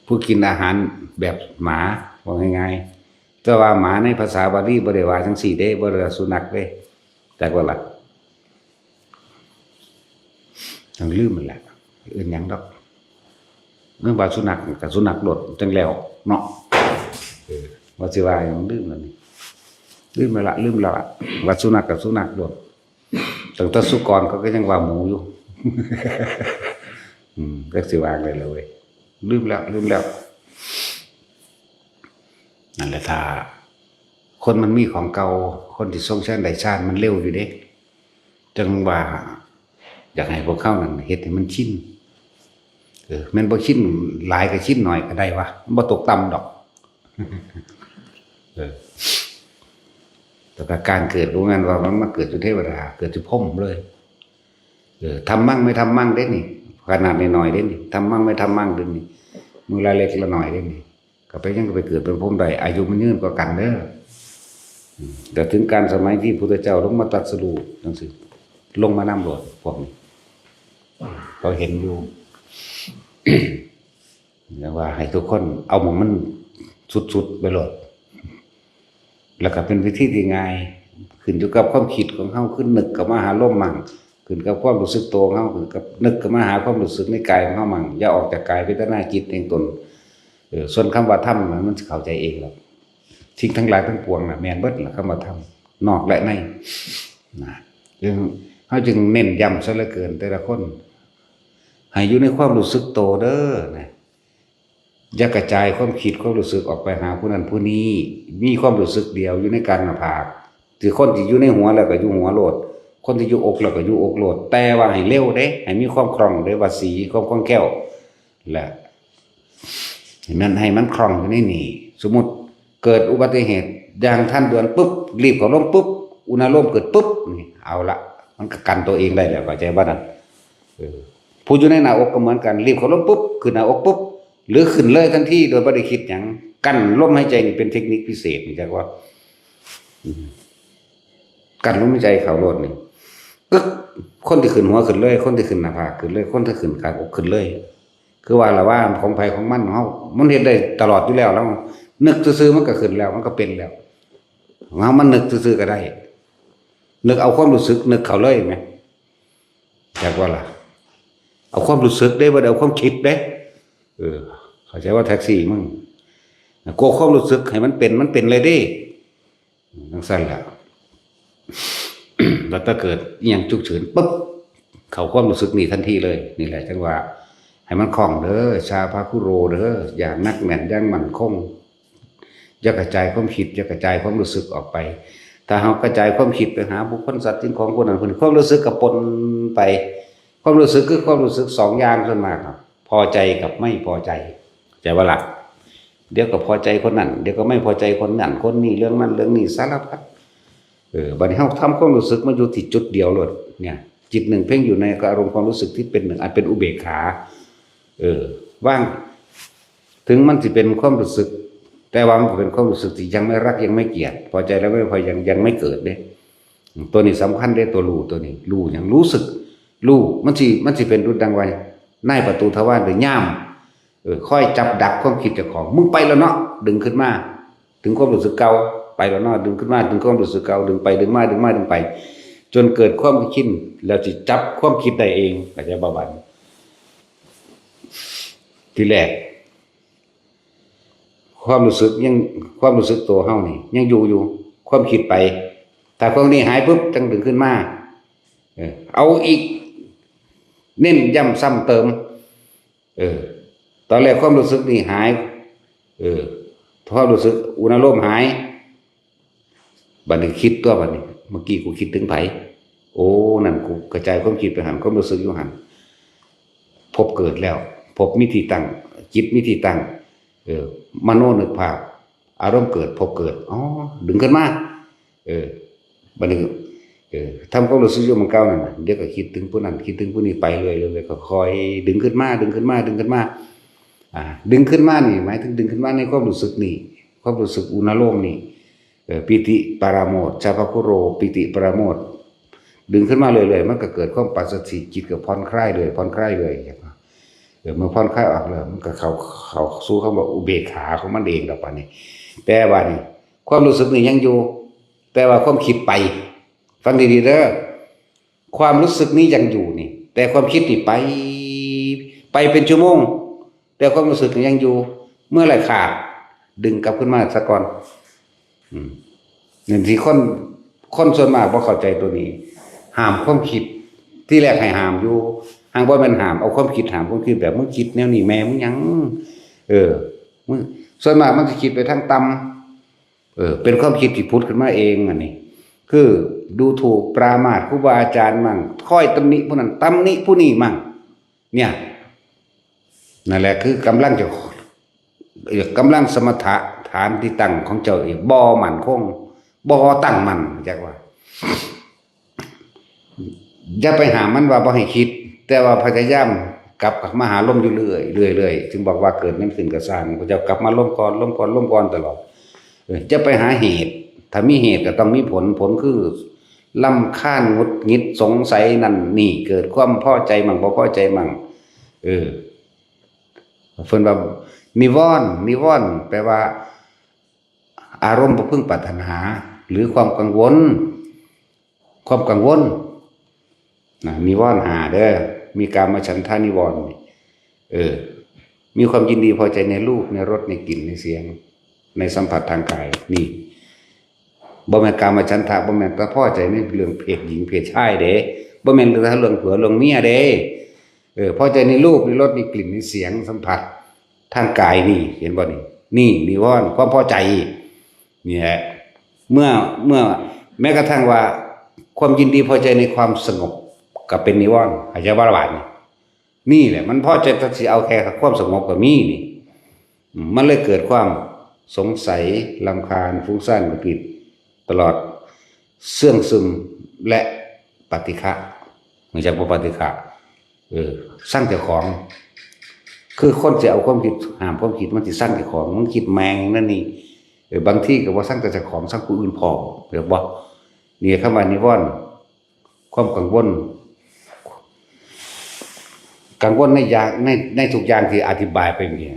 ผู้กินอาหารแบบหมา ว่าง่ายๆ แต่ว่าหมาในภาษาบาลีบ่ได้ว่าจังซี่เด้ บ่ได้ว่าสุนัขเด้ จักว่าล่ะ ต้องลืมมันแหละ เอิ้นหยังดอก เรื่องว่าสุนัขกับสุนัขโลดจังแล้วเนาะ เออ ว่าสิว่าหยังลืมแล้วนี่ ลืมแล้วละ ลืมแล้วละ ว่าสุนัขกับสุนัขโลด ตั้งแต่สุกรเขาก็ยังว่าหมูอยู่ อืม จักสิว่าไงล่ะเว้ย ลืมแล้ว ลืมแล้ว นั่นแหละ ถ้าคนมันมีของเก่า คนที่ทรงฌานได้ฌานมันเร็วอยู่เด้ จังว่า อยากให้พวกเขานั่นเฮ็ดให้มันชิน เออ แม่นบ่ชินหลายก็ชินหน่อยก็ได้วะ มันบ่ตกต่ำดอก เออ แต่ว่าการเกิดก็แม่นว่ามันมาเกิดอยู่เทวดา เกิดอยู่พรหมเลย เออ ธรรมังไม่ธรรมังเด้นี่ ขนาดน้อยๆเด้นี่ ธรรมังไม่ธรรมังเด้นี่ มื้อละเล็กละน้อยเด้นี่ ก็ไปยังก็ไปเกิดเป็นพรหมได้ อายุมันยืนกว่ากันเด้อ อืม แต่ถึงการสมัยที่พุทธเจ้าลงมาตรัสรู้จังซี่ ลงมานำโลดพวกนี้ เขาเห็นอยู่ เรียกว่าให้ทุกคนเอาหม่องมันสุดๆไปโลด แล้วก็เป็นวิธีที่ง่าย ขึ้นอยู่กับความคิดของเฮา คือนึกเข้ามาหาลมมั่ง ขึ้นกับความรู้สึกตัวของเฮา ขึ้นกับนึกเข้ามาหาความรู้สึกในกายของเฮามั่ง อย่าออกจากกายเวทนาจิตแห่งตน เออ ส่วนคำว่าธรรมน่ะ มันสิเข้าใจเองหรอก สิ่งทั้งหลายทั้งปวงน่ะ แม่นเบิดล่ะ คำว่าธรรม นอกและใน นะ จึง เฮาจึงเน้นย้ำซะเหลือเกิน แต่ละคน ให้อยู่ในความรู้สึกโตเด้อนะ อย่ากระจายความคิดความรู้สึกออกไปหาผู้นั้นผู้นี้ มีความรู้สึกเดียวอยู่ในกลางหน้าผาก คือคนที่อยู่ในหัวแล้วก็อยู่หัวโลด คนที่อยู่อกแล้วก็อยู่อกโลด แต่ว่าให้เร็วเด้ ให้มีความคล่องเด้ ว่าสี ความคล่องแคล่ว และให้มัน ให้มันคล่องอยู่ในนี่ สมมุติเกิดอุบัติเหตุอย่างทันด่วนปุ๊บ รีบเข้าลมปุ๊บ อุณาโลมเกิดปุ๊บ นี่ เอาละ มันก็กันตัวเองได้แล้ว เข้าใจบ่นั่น เออ ผู้อยู่ในหน้าอกก็เหมือนกัน รีบเข้าลมปุ๊บ ขึ้นหน้าอกปุ๊บ หรือขึ้นเลยทันทีโดยบ่ได้คิดหยัง กั้นลมหายใจนี่เป็นเทคนิคพิเศษ นี่จักว่า อืม กั้นลมหายใจเข้าโลดนี่ กึก คนที่ขึ้นหัวขึ้นเลย คนที่ขึ้นหน้าผากขึ้นเลย คนที่ขึ้นกลางอกขึ้นเลย คือว่าละว่าของไผของมัน เฮา มันเฮ็ดได้ตลอดอยู่แล้ว แล้วนึกซื่อๆมันก็ขึ้นแล้ว มันก็เป็นแล้ว ของเฮามันนึกซื่อๆก็ได้ นึกเอาความรู้สึก นึกเข้าเลยแหม จักว่าล่ะ เอาความรู้สึกเด้ บ่ได้เอาความคิดเด้ เออ เข้าใจว่าแท็กซี่มึง กลัวความรู้สึกให้มันเป็น มันเป็นเลยเด้ จังซั่นล่ะ แล้วถ้าเกิดอิหยังฉุกเฉินปุ๊บ เข้าความรู้สึกนี่ทันทีเลย นี่แหละจังว่า ให้มันคล่องเด้อ ชาพาคุโรเด้อ อย่างหนักแน่น อย่างมั่นคง อย่ากระจายความคิด อย่ากระจายความรู้สึกออกไป ถ้าเฮากระจายความคิดไปหาบุคคล สัตว์ สิ่งของ คนนั้นคนนี้ ความรู้สึกก็ปนไป ความรู้สึกคือความรู้สึกสองอย่างส่วนมากครับ พอใจกับไม่พอใจ เข้าใจบ่ล่ะ เดี๋ยวก็พอใจคนนั้น เดี๋ยวก็ไม่พอใจคนนั้น คนนี้ เรื่องนั้น เรื่องนี้ สารพัด เออ บัดนี้เฮาทำความรู้สึกมาอยู่ที่จุดเดียวโลด เนี่ย จิตหนึ่งเพ่งอยู่ในอารมณ์ความรู้สึกที่เป็นหนึ่ง อันเป็นอุเบกขา เออ ว่าง ถึงมันสิเป็นความรู้สึก แต่ว่ามันก็เป็นความรู้สึกที่ยังไม่รัก ยังไม่เกลียด พอใจแล้วไม่พอ ยัง ยังไม่เกิดเด้ ตัวนี้สำคัญเด้ ตัวรู้ตัวนี้ รู้หยัง รู้สึก รู้ มันสิ มันสิเป็นดุจดังไว้ นายประตูทวารหรือย่าม เออ คอยจับดักความคิดเจ้าของ มึงไปแล้วเนาะ ดึงขึ้นมา ถึงความรู้สึกเก่า ไปแล้วเนาะ ดึงขึ้นมา ถึงความรู้สึกเก่า ดึงไป ดึงมา ดึงมา ดึงไป จนเกิดความคิด แล้วสิจับความคิดได้เอง เข้าใจบ่บัดนี้ ทีแรก ความรู้สึกยัง ความรู้สึกตัวเฮานี่ ยังอยู่อยู่ ความคิดไป ถ้าความนี้หายปุ๊บจังดึงขึ้นมา เออ เอาอีก เน้นย้ำซ้ำเติม เออ ตอนแรกความรู้สึกนี่หาย เออ ความรู้สึกอุณาโลมหาย บัดนี้คิดตัวบัดนี้ เมื่อกี้กูคิดถึงไผ โอ้ นั่นกูกระจายความคิดไปหัน ความรู้สึกอยู่หัน ภพเกิดแล้ว ภพมีที่ตั้ง จิตมีที่ตั้ง เออ มโนนึกภาพ อารมณ์เกิด ภพเกิด อ๋อ ดึงขึ้นมา เออ บัดนี้ เออ ทำความรู้สึกอยู่หม่องเก่านั่นน่ะ เดี๋ยวก็คิดถึงผู้นั้น คิดถึงผู้นี้ไปเรื่อยๆ เรื่อยๆ ค่อยๆ ดึงขึ้นมา ดึงขึ้นมา ดึงขึ้นมา อ่า ดึงขึ้นมานี่ หมายถึงดึงขึ้นมาในความรู้สึกนี่ ความรู้สึกอุณาโลมนี่ เออ ปีติปราโมทย์ ฉัพพะคุโร ปีติปราโมทย์ ดึงขึ้นมาเรื่อยๆ มันก็เกิดความปัสสัทธิ จิตก็ผ่อนคลายเรื่อย ผ่อนคลายเรื่อย เออ เมื่อผ่อนคลายออกแล้ว มันก็เข้า เข้าสู่คำว่าอุเบกขาของมันเองแล้วบัดนี้ แต่ว่านี่ ความรู้สึกนี่ยังอยู่ แต่ว่าความคิดไป ฟังดีๆ เด้อ ความรู้สึกนี้ยังอยู่นี่ แต่ความคิดนี่ไป ไปเป็นชั่วโมง แต่ความรู้สึกนี่ยังอยู่ เมื่อไหร่ขาด ดึงกลับขึ้นมาซะก่อน อืม นั่นสิ คน คนส่วนมากบ่เข้าใจตัวนี้ ห้ามความคิด ที่แรกให้ห้ามอยู่ หากบ่แม่นห้าม เอาความคิดห้ามความคิดแบบ "มึงคิดแนวนี้แม่มึงหยัง" เออ มึง ส่วนมากมันสิคิดไปทางต่ำ เออ เป็นความคิดที่ผุดขึ้นมาเองอันนี้ คือดูถูกปรามาสครูบาอาจารย์มั่ง คอยตำหนิผู้นั้นตำหนิผู้นี้มั่ง เนี่ย นั่นแหละคือกำลังจะ เอ่อกำลังสมถะฐานที่ตั้งของเจ้าเองบ่มั่นคง บ่ตั้งมั่น จักว่า อย่าไปห้ามมันว่าบ่ให้คิด แต่ว่าพยายามกลับมาหาลมอยู่เรื่อย เรื่อย เรื่อย จึงบอกว่าเกิดในสิ่งกระสร้าง พระเจ้ากลับมาลมก่อน ลมก่อน ลมก่อนตลอด เออ จะไปหาเหตุ ถ้ามีเหตุก็ต้องมีผล ผลคือรำคาญ หงุดหงิด สงสัยนั่นนี่ เกิดความพอใจมั่ง บ่พอใจมั่ง เออ เพิ่นว่า นิวรณ์ นิวรณ์ แปลว่า อารมณ์บ่พึงปรารถนา หรือความกังวล ความกังวล นะ นิวรณ์ห้าเด้อ มีกามฉันทะนิวรณ์นี่ เออ มีความยินดีพอใจในรูป ในรส ในกลิ่น ในเสียง ในสัมผัสทางกาย นี่ บ่แม่นกามฉันทะ บ่แม่นแต่พอใจในเรื่องเพศหญิงเพศชายเด้ บ่แม่นแต่เรื่องผัวเรื่องเมียเด้ เออ พอใจในรูป ในรส ในกลิ่น ในเสียง สัมผัสทางกายนี่ เห็นบ่นี่ นี่นิวรณ์ ความพอใจ นี่แหละ เมื่อ เมื่อ แม้กระทั่งว่า ความยินดีพอใจในความสงบ ก็เป็นนิวรณ์ อาจจะว่าละบาดนี่ นี่แหละ มันพอใจที่สิเอาแค่ความสงบก็มีนี่ อืม มันเลยเกิดความสงสัย รำคาญ ฟุ้งซ่าน หงุดหงิด ตลอด เสื่องซึม และปฏิฆะ รู้จักบ่ปฏิฆะ เออ ซังเจ้าของ คือคนสิเอาความคิด ห้ามความคิด มันสิซังเจ้าของ มันคิดแมงนั่นนี่ เออ บางทีก็บ่ซังแต่เจ้าของ ซังผู้อื่นพร้อม เห็นบ่ นี่คำว่านิวรณ์ ความกังวล กังวลในอย่าง ใน ในทุกอย่างที่อธิบายไปเมื่อกี้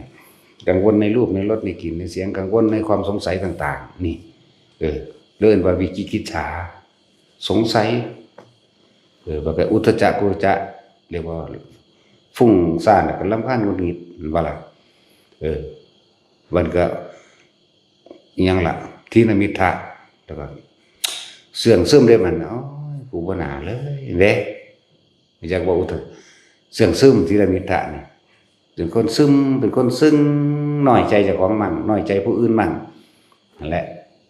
กังวลในรูป ในรส ในกลิ่น ในเสียง กังวลในความสงสัยต่างๆ นี่ เออ เรียกว่าวิจิกิจฉา สงสัย เออ แล้วก็อุทธัจจะ กุกุจจะ เรียกว่าฟุ้งซ่าน แล้วก็รำคาญ หงุดหงิด แม่นบ่ล่ะ เออ มันก็ อิหยังล่ะ ถีนมิทธะ แล้วก็ เสื่องซึมได้มัน โอ้ย กูบ่น่าเลยเด้ อยากว่าอุทธัจ เสื่องซึม ถีนมิทธะนี่ เป็นคนซึม เป็นคนซึง น้อยใจเจ้าของมั่ง น้อยใจผู้อื่นมั่ง นั่นแหละ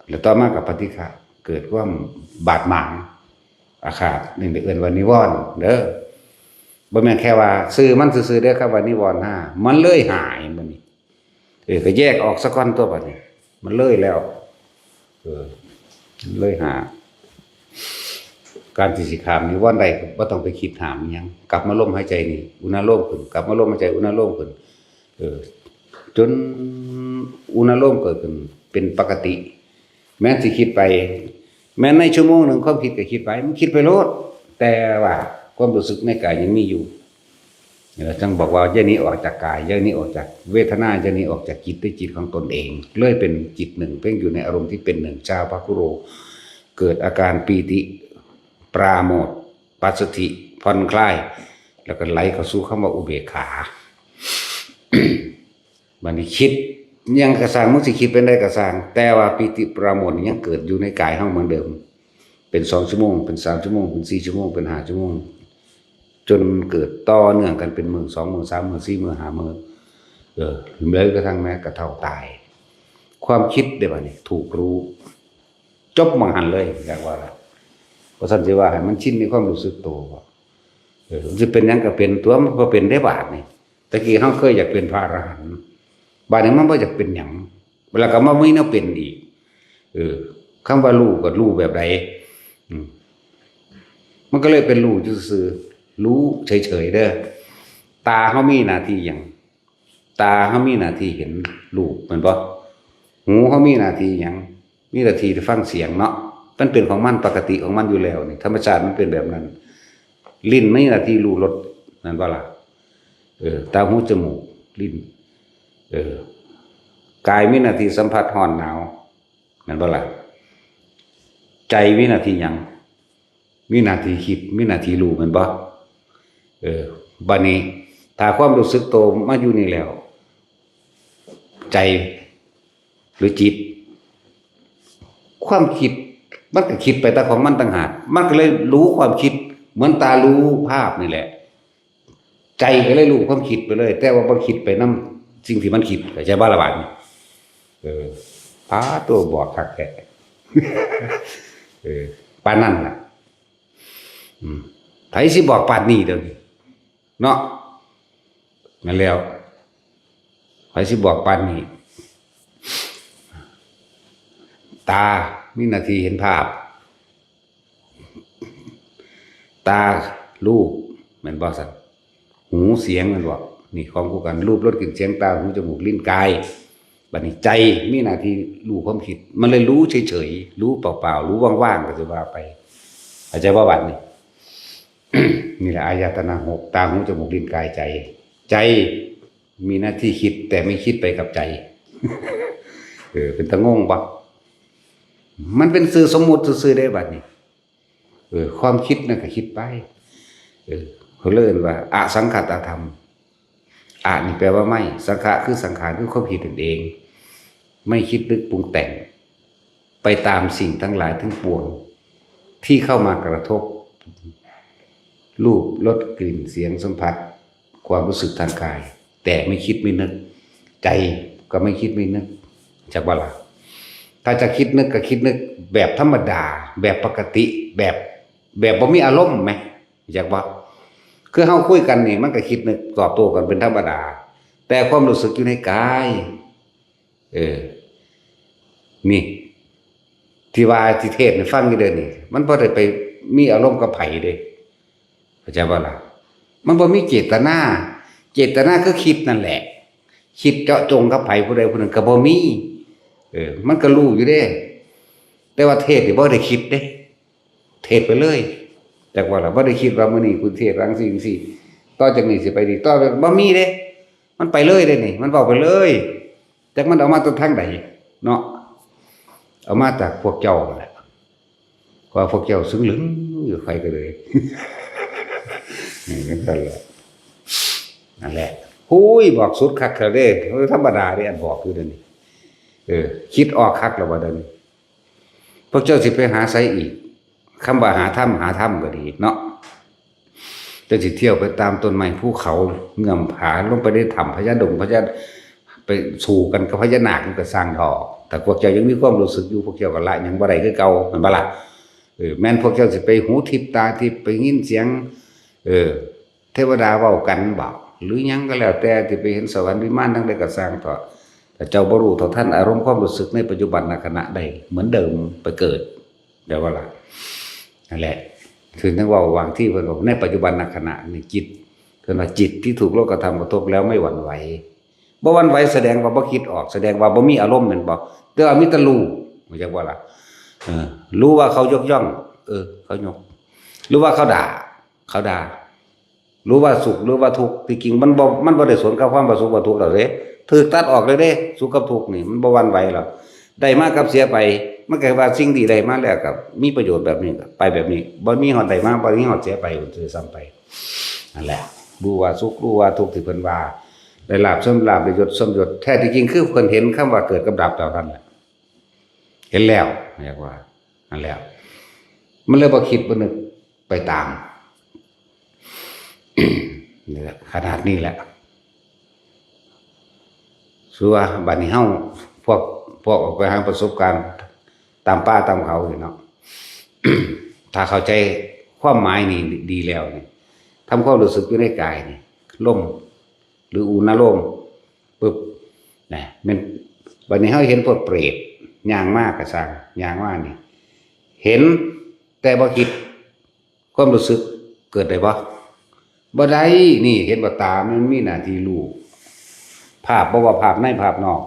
แล้วต่อมาก็ปฏิฆะ เกิดความบาดหมาง อาฆาต นี่เอิ้นว่านิวรณ์เด้อ บ่แม่นแค่ว่าชื่อมันซื่อๆเด้อ คำว่านิวรณ์ห้า มันเลยหาย มันนี่ เออ ก็แยกออกซะก่อนตัวบัดนี้ มันเลยแล้ว เออ เลยหา การที่สิข้ามนิวรณ์ได้ บ่ต้องไปคิดห้ามอิหยัง กลับมาลมหายใจนี่ อุณาโลมขึ้น กลับมาลมหายใจ อุณาโลมขึ้น เออ จนอุณาโลมเกิดขึ้น เป็นปกติ แม้นสิคิดไป แม้นในชั่วโมงหนึ่งความคิดก็คิดไป มันคิดไปโลด แต่ว่าความรู้สึกในกายยังมีอยู่ เออ จั่งบอกว่าอย่าหนีออกจากกาย อย่าหนีออกจากเวทนา อย่าหนีออกจากจิต ด้วยจิตของตนเอง เลยเป็นจิตหนึ่ง เพ่งอยู่ในอารมณ์ที่เป็นหนึ่ง ฉัพพะคุโร เกิดอาการปีติ ปราโมทย์ ปัสสัทธิ ผ่อนคลาย แล้วก็ไหลเข้าสู่คำว่าอุเบกขา บัดนี้คิด ยังกระซ่าง มึงสิคิดเป็นใดกระซ่าง แต่ว่าปีติปราโมทย์ยังเกิดอยู่ในกายเฮาเหมือนเดิม เป็นสองชั่วโมง เป็นสามชั่วโมง เป็นสี่ชั่วโมง เป็นห้าชั่วโมง จนเกิดต่อเนื่องกันเป็นมื้อ สองมื้อ สามมื้อ สี่มื้อ ห้ามื้อ เออ แม้กระทั่งแม้กระทั่งตาย ความคิดเด้บัดนี้ ถูกรู้ จบหม่องหั้นเลย อยากว่าล่ะ เพราะฉะนั้นสิว่าให้มันชินในความรู้สึกตัว เออ มันสิเป็นหยังก็เป็น ตัวมันบ่เป็นได้บาดนี่ ตะกี้เฮาเคยอยากเป็นพระอรหันต์ บาดนี้มันบ่อยากเป็นหยัง แล้วก็มามีแนวเป็นอีก เออ คำว่ารู้ก็รู้แบบใด อืม มันก็เลยเป็นรู้ซื่อๆ รู้เฉยๆ เด้อ ตาเฮามีหน้าที่หยัง ตาเฮามีหน้าที่เห็นรูปแม่นบ่ หูเฮามีหน้าที่หยัง มีหน้าที่ฟังเสียงเนาะ มันเป็นของมันปกติของมันอยู่แล้วนี่ ธรรมชาติมันเป็นแบบนั้น ลิ้นมีหน้าที่รู้รส แม่นบ่ล่ะ เออ ตา หู จมูก ลิ้น เออ กายมีหน้าที่สัมผัสร้อนหนาว แม่นบ่ล่ะ ใจมีหน้าที่หยัง มีหน้าที่คิด มีหน้าที่รู้แม่นบ่ เออ บัดนี้ ถ้าความรู้สึกโตมาอยู่นี่แล้ว ใจหรือจิต ความคิดมันก็คิดไปแต่ของมันต่างหาก มันก็เลยรู้ความคิด เหมือนตารู้ภาพนี่แหละ ใจก็เลยรู้ความคิดไปเลย แต่ว่าบ่คิดไปนำสิ่งที่มันคิด เข้าใจบ่ล่ะบาดนี้ เออ ปาดโต บอกคักแท้ เออ ปานนั้นล่ะ อืม ไผสิบอกปานนี้เดี๋ยวนี้ เนาะ นั่นแล้ว ไผสิบอกปานนี้ ตา มีหน้าที่เห็นภาพ ตา รูป แม่นบ่ซั่น หู เสียง แม่นบ่ นี่ของคู่กัน รูป รส กลิ่น เสียง ตา หู จมูก ลิ้น กาย บัดนี้ใจมีหน้าที่รู้ความคิด มันเลยรู้เฉยๆ รู้เปล่าๆ รู้ว่างๆ ก็สิว่าไป เข้าใจบ่บัดนี้ นี่แหละอายตนะหก ตา หู จมูก ลิ้น กาย ใจ ใจมีหน้าที่คิด แต่ไม่คิดไปกับใจ เออ เป็นตางงบ่ มันเป็นชื่อสมมุติซื่อๆ เด้บัดนี้ เออ ความคิดนั่นก็คิดไป เออ เขาเรียกว่าอสังขตธรรม อะนี่แปลว่าไม่ สังขะคือสังขาร คือความคิดนั่นเอง ไม่คิดนึกปรุงแต่ง ไปตามสิ่งทั้งหลายทั้งปวง ที่เข้ามากระทบ รูป รส กลิ่น เสียง สัมผัส ความรู้สึกทางกาย แต่ไม่คิดไม่นึก ใจก็ไม่คิดไม่นึก จักบ่ล่ะ ถ้าจะคิดนึกก็คิดนึกแบบธรรมดา แบบปกติ แบบ แบบบ่มีอารมณ์แหม จักบ่ คือเฮาคุยกันนี่ มันก็คิดนึกตอบโต้กันเป็นธรรมดา แต่ความรู้สึกอยู่ในกาย เออ นี่ ที่ว่าสิเทศน์ให้ฟังอยู่เด้อนี่ มันบ่ได้ไปมีอารมณ์กับไผเด้ เข้าใจบ่ล่ะ มันบ่มีเจตนา เจตนาคือคิดนั่นแหละ คิดเจาะจงกับไผผู้ใดผู้หนึ่งก็บ่มี เออ มันก็รู้อยู่เด้ แต่ว่าเทศน์นี่บ่ได้คิดเด้ เทศน์ไปเลย จักว่าล่ะ บ่ได้คิดว่ามื้อนี้กูเทศน์ว่าจั่งซี้จั่งซี้ ต่อจากนี้สิไปนี่ ต่อไป บ่มีเด้ มันไปเลยเด้นี่ มันเว้าไปเลย จักมันเอามาจากทางใดเนาะ เอามาจากพวกเจ้านั่นแหละ ว่าพวกเจ้าซึ่งลึงอยู่ ใครก็เลย นี่นั่นแหละ นั่นแหละ หุย บอกสุดคักแล้วเด้ บ่ธรรมดาเด้ อันบอกอยู่เดี๋ยวนี้ เออ คิดออกคักแล้วว่าเดี๋ยวนี้ พวกเจ้าสิไปหาไสอีก คำว่าหาธรรม หาธรรมก็ดีเนาะ เจ้าสิเที่ยวไปตามต้นไม้ภูเขา เงื้อมผา ลงไปในถ้ำพญาดง พญา ไปสู้กันกับพญานาค มันก็ซ่างเถาะ แต่พวกเจ้ายังมีความรู้สึกอยู่ พวกเจ้าก็ละหยังบ่ได้คือเก่า แม่นบ่ล่ะ เออ แม่นพวกเจ้าสิไปหูทิพย์ตาทิพย์ ไปยินเสียง เออ เทวดาเว้ากันบ่ หรือหยังก็แล้วแต่ ที่ไปเห็นสวรรค์วิมานทางใดก็ซ่างเถาะ ถ้าเจ้าบ่รู้เท่าทันอารมณ์ความรู้สึกในปัจจุบันขณะได้เหมือนเดิม ไปเกิด เดี๋ยวว่าล่ะ นั่นแหละ คือนึกว่าบางที่เพิ่นบอกในปัจจุบันขณะนี่จิต เพิ่นว่าจิตที่ถูกโลกธรรมกระทบแล้วไม่หวั่นไหว บ่หวั่นไหวแสดงว่าบ่คิดออก แสดงว่าบ่มีอารมณ์แม่นบ่ แต่ว่ามีแต่รู้ เข้าใจบ่ล่ะ เออ รู้ว่าเขายกย่อง เออ เขายก รู้ว่าเขาด่า เขาด่า รู้ว่าสุข รู้ว่าทุกข์ ที่จริงมันบ่ มันบ่ได้สวนกับความว่าสุขว่าทุกข์ดอกเด้ ถูกตัดออกเลยเด้ สุขกับทุกข์นี่ มันบ่หวั่นไหวหรอก ได้มากับเสียไป มันก็ว่าสิ่งที่ได้มาแล้วก็มีประโยชน์แบบนี้ ไปแบบนี้ บ่มีฮอดได้มา บ่มีฮอดเสียไป ด้วยซ้ำไป นั่นแหละ รู้ว่าสุข รู้ว่าทุกข์ที่เพิ่นว่า ได้ลาภเสื่อมลาภ ได้ยศเสื่อมยศ แท้ที่จริงคือเพิ่นเห็นคำว่าเกิดกับดับเท่านั้นแหละ เห็นแล้ว เรียกว่า นั่นแหละ มันเลยบ่คิดบ่นึกไปตาม นี่แหละขนาดนี้แหละ คือว่าบัดนี้เฮาพวกพวกออกไปหาประสบการณ์ตามป่าตามเขานี่เนาะ ถ้าเข้าใจความหมายนี่ดีแล้วนี่ ทำความรู้สึกอยู่ในกายนี่ ลม หรืออุณาโลม ปึ๊บ นะ มัน บัดนี้เฮาเห็นพวกเปรตย่างมากะซ่าง ย่างมานี่ เห็น แต่บ่คิด ความรู้สึกเกิดได้บ่ บ่ได้ นี่เห็นบ่ ตามันมีหน้าที่รู้ ภาพ บ่ว่าภาพในภาพนอก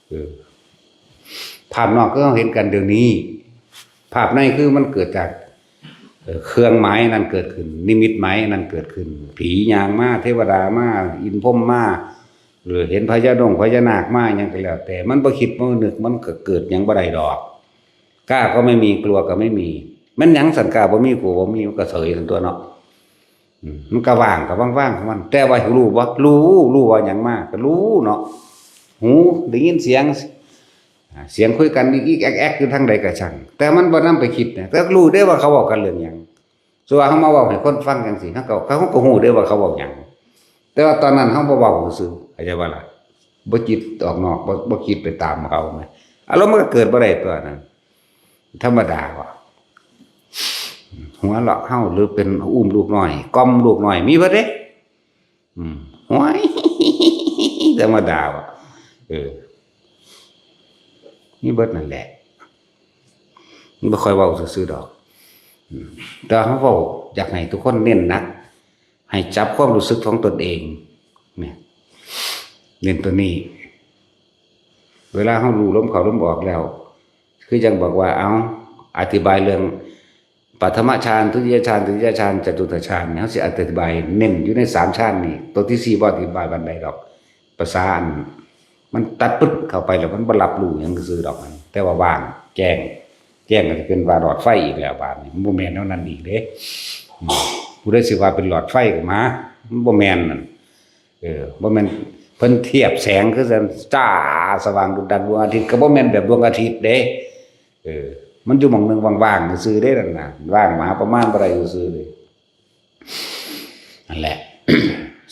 เออ ภาพนอกคือเฮาเห็นกันเดี๋ยวนี้ ภาพในคือมันเกิดจาก เอ่อ เครื่องหมายนั้นเกิดขึ้น นิมิตหมายนั้นเกิดขึ้น ผีย่างมา เทวดามา อินทร์พรหมมา หรือเห็นพญาดงพญานาคมา หยังก็แล้วแต่ มันบ่คิดบ่นึก มันก็เกิดหยังบ่ได้ดอก กล้าก็ไม่มี กลัวก็ไม่มี มันหยังสัน กล้าบ่มี กลัวบ่มี มันก็เสยซั่นตั๊วเนาะ อืม มันก็ว่าง ก็ว่างๆของมัน แต่ว่ารู้บ่ รู้ รู้ว่าหยังมา ก็รู้เนาะ หูได้ยินเสียง อ่า เสียงคุยกันอีกๆแอ๊กๆอยู่ทางใดก็ช่าง แต่มันบ่นำไปคิดนะ แต่รู้เด้ว่าเขาเว้ากันเรื่องหยัง ส่วนเฮามาเว้าให้คนฟังจังซี่ เฮาก็ เขาก็ฮู้เด้ว่าเขาเว้าหยัง แต่ว่าตอนนั้นเฮาบ่เว้าซื่อๆ เข้าใจบ่ล่ะ บ่จิตออกนอก บ่ บ่คิดไปตามเขาแหม อารมณ์มันก็เกิดบ่ได้ตั๊วนั้น ธรรมดาว่ะ หัวเราะเฮา หรือเป็นอุ้มลูกน้อย กล่อมลูกน้อย มีเบิดเด้ อืม โอ้ย ธรรมดาว่ะ เออ มีเบิดนั่นแหละ มันบ่ค่อยเว้าซื่อๆดอก อืม แต่เฮาเว้าอยากให้ทุกคนเน้นหนัก ให้จับความรู้สึกของตนเอง เนี่ย เน้นตัวนี้ เวลาเฮารู้ลมเข้าลมออกแล้ว คือจั่งบอกว่า เอ้า อธิบายเรื่องปฐมฌาน ทุติยฌาน ตติยฌาน จตุตถฌานเนี่ย เฮาสิอธิบายเน้นอยู่ในสามฌานนี่ ตัวที่สี่บ่อธิบายปานใดดอก ภาษาอัน มันตัดปึ๊ดเข้าไปแล้วมันบ่รับรู้หยังซื่อดอกมัน แต่ว่าว่าง แจ้ง แจ้งก็สิเป็นว่าหลอดไฟอีกแล้วบาดนี้ มันบ่แม่นแนวนั้นอีกเด้ อืม ผู้ใดสิว่าเป็นหลอดไฟก็มา มันบ่แม่นนั่น เออ บ่แม่นเพิ่นเทียบแสงคือซั่น จ้า สว่างดุจดังดวงอาทิตย์ ก็บ่แม่นแบบดวงอาทิตย์เด้ เออ มันอยู่หม่องหนึ่งว่างๆซื่อๆเด้นั่นน่ะ ว่างมหาประมาณบ่ได้ซื่อๆเลย นั่นแหละ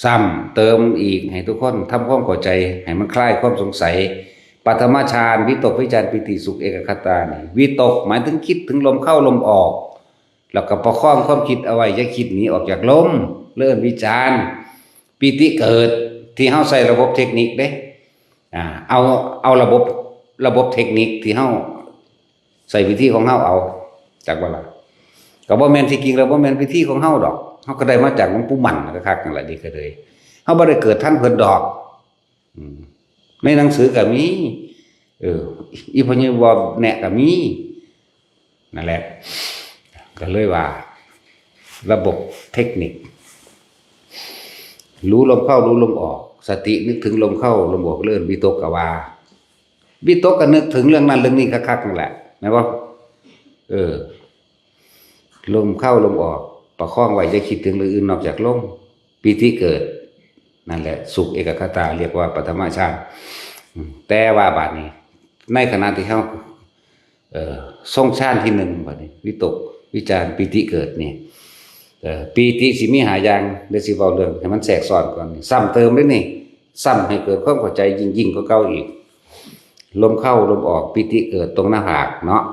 ซ้ำเติมอีกให้ทุกคนทำความเข้าใจ ให้มันคลายความสงสัย ปฐมฌาน วิตก วิจาร ปีติ สุข เอกคตานี่ วิตกหมายถึงคิดถึงลมเข้าลมออก แล้วก็ประคองความคิดเอาไว้ อย่าคิดหนีออกจากลม เริ่มวิจาร ปีติเกิด ที่เฮาใช้ระบบเทคนิคเด้ อ่า เอา เอาระบบ ระบบเทคนิคที่เฮาใช้วิธีของเฮาเอา จักว่าล่ะ ก็บ่แม่น ที่จริงแล้วบ่แม่นวิธีของเฮาดอก เฮาก็ได้มาจากหลวงปู่มั่นคักๆนั่นแหละ นี่ก็เลย เฮาบ่ได้เกิดทันเพิ่นดอก อืม ในหนังสือก็มี เออ อีพ่อใหญ่วอแนะก็มี นั่นแหละ ก็เลยว่า ระบบเทคนิค รู้ลมเข้า รู้ลมออก สตินึกถึงลมเข้า ลมออก เริ่มวิตกก็ว่า วิตกก็นึกถึงเรื่องนั้นเรื่องนี้คักๆนั่นแหละ แม่นบ่ เออ ลมเข้าลมออก ประคองไว้ อย่าคิดถึงเรื่องอื่นนอกจากลม ปีติเกิด นั่นแหละ สุข เอกคตา เรียกว่าปฐมฌาน อืม แต่ว่าบาดนี้ ในขณะที่เฮา เอ่อ ทรงฌานที่หนึ่ง บาดนี้ วิตก วิจาร ปีติเกิดนี่ เอ่อ ปีติสิมีห้าอย่าง เดี๋ยวสิเว้าเรื่องให้มันแทรกซ้อนก่อนนี่ ซ้ำเติมเด้นี่ ซ้ำให้เกิดความเข้าใจยิ่งๆกว่าเก่าอีก ลมเข้าลมออก ปีติเกิดตรงหน้าผากเนาะ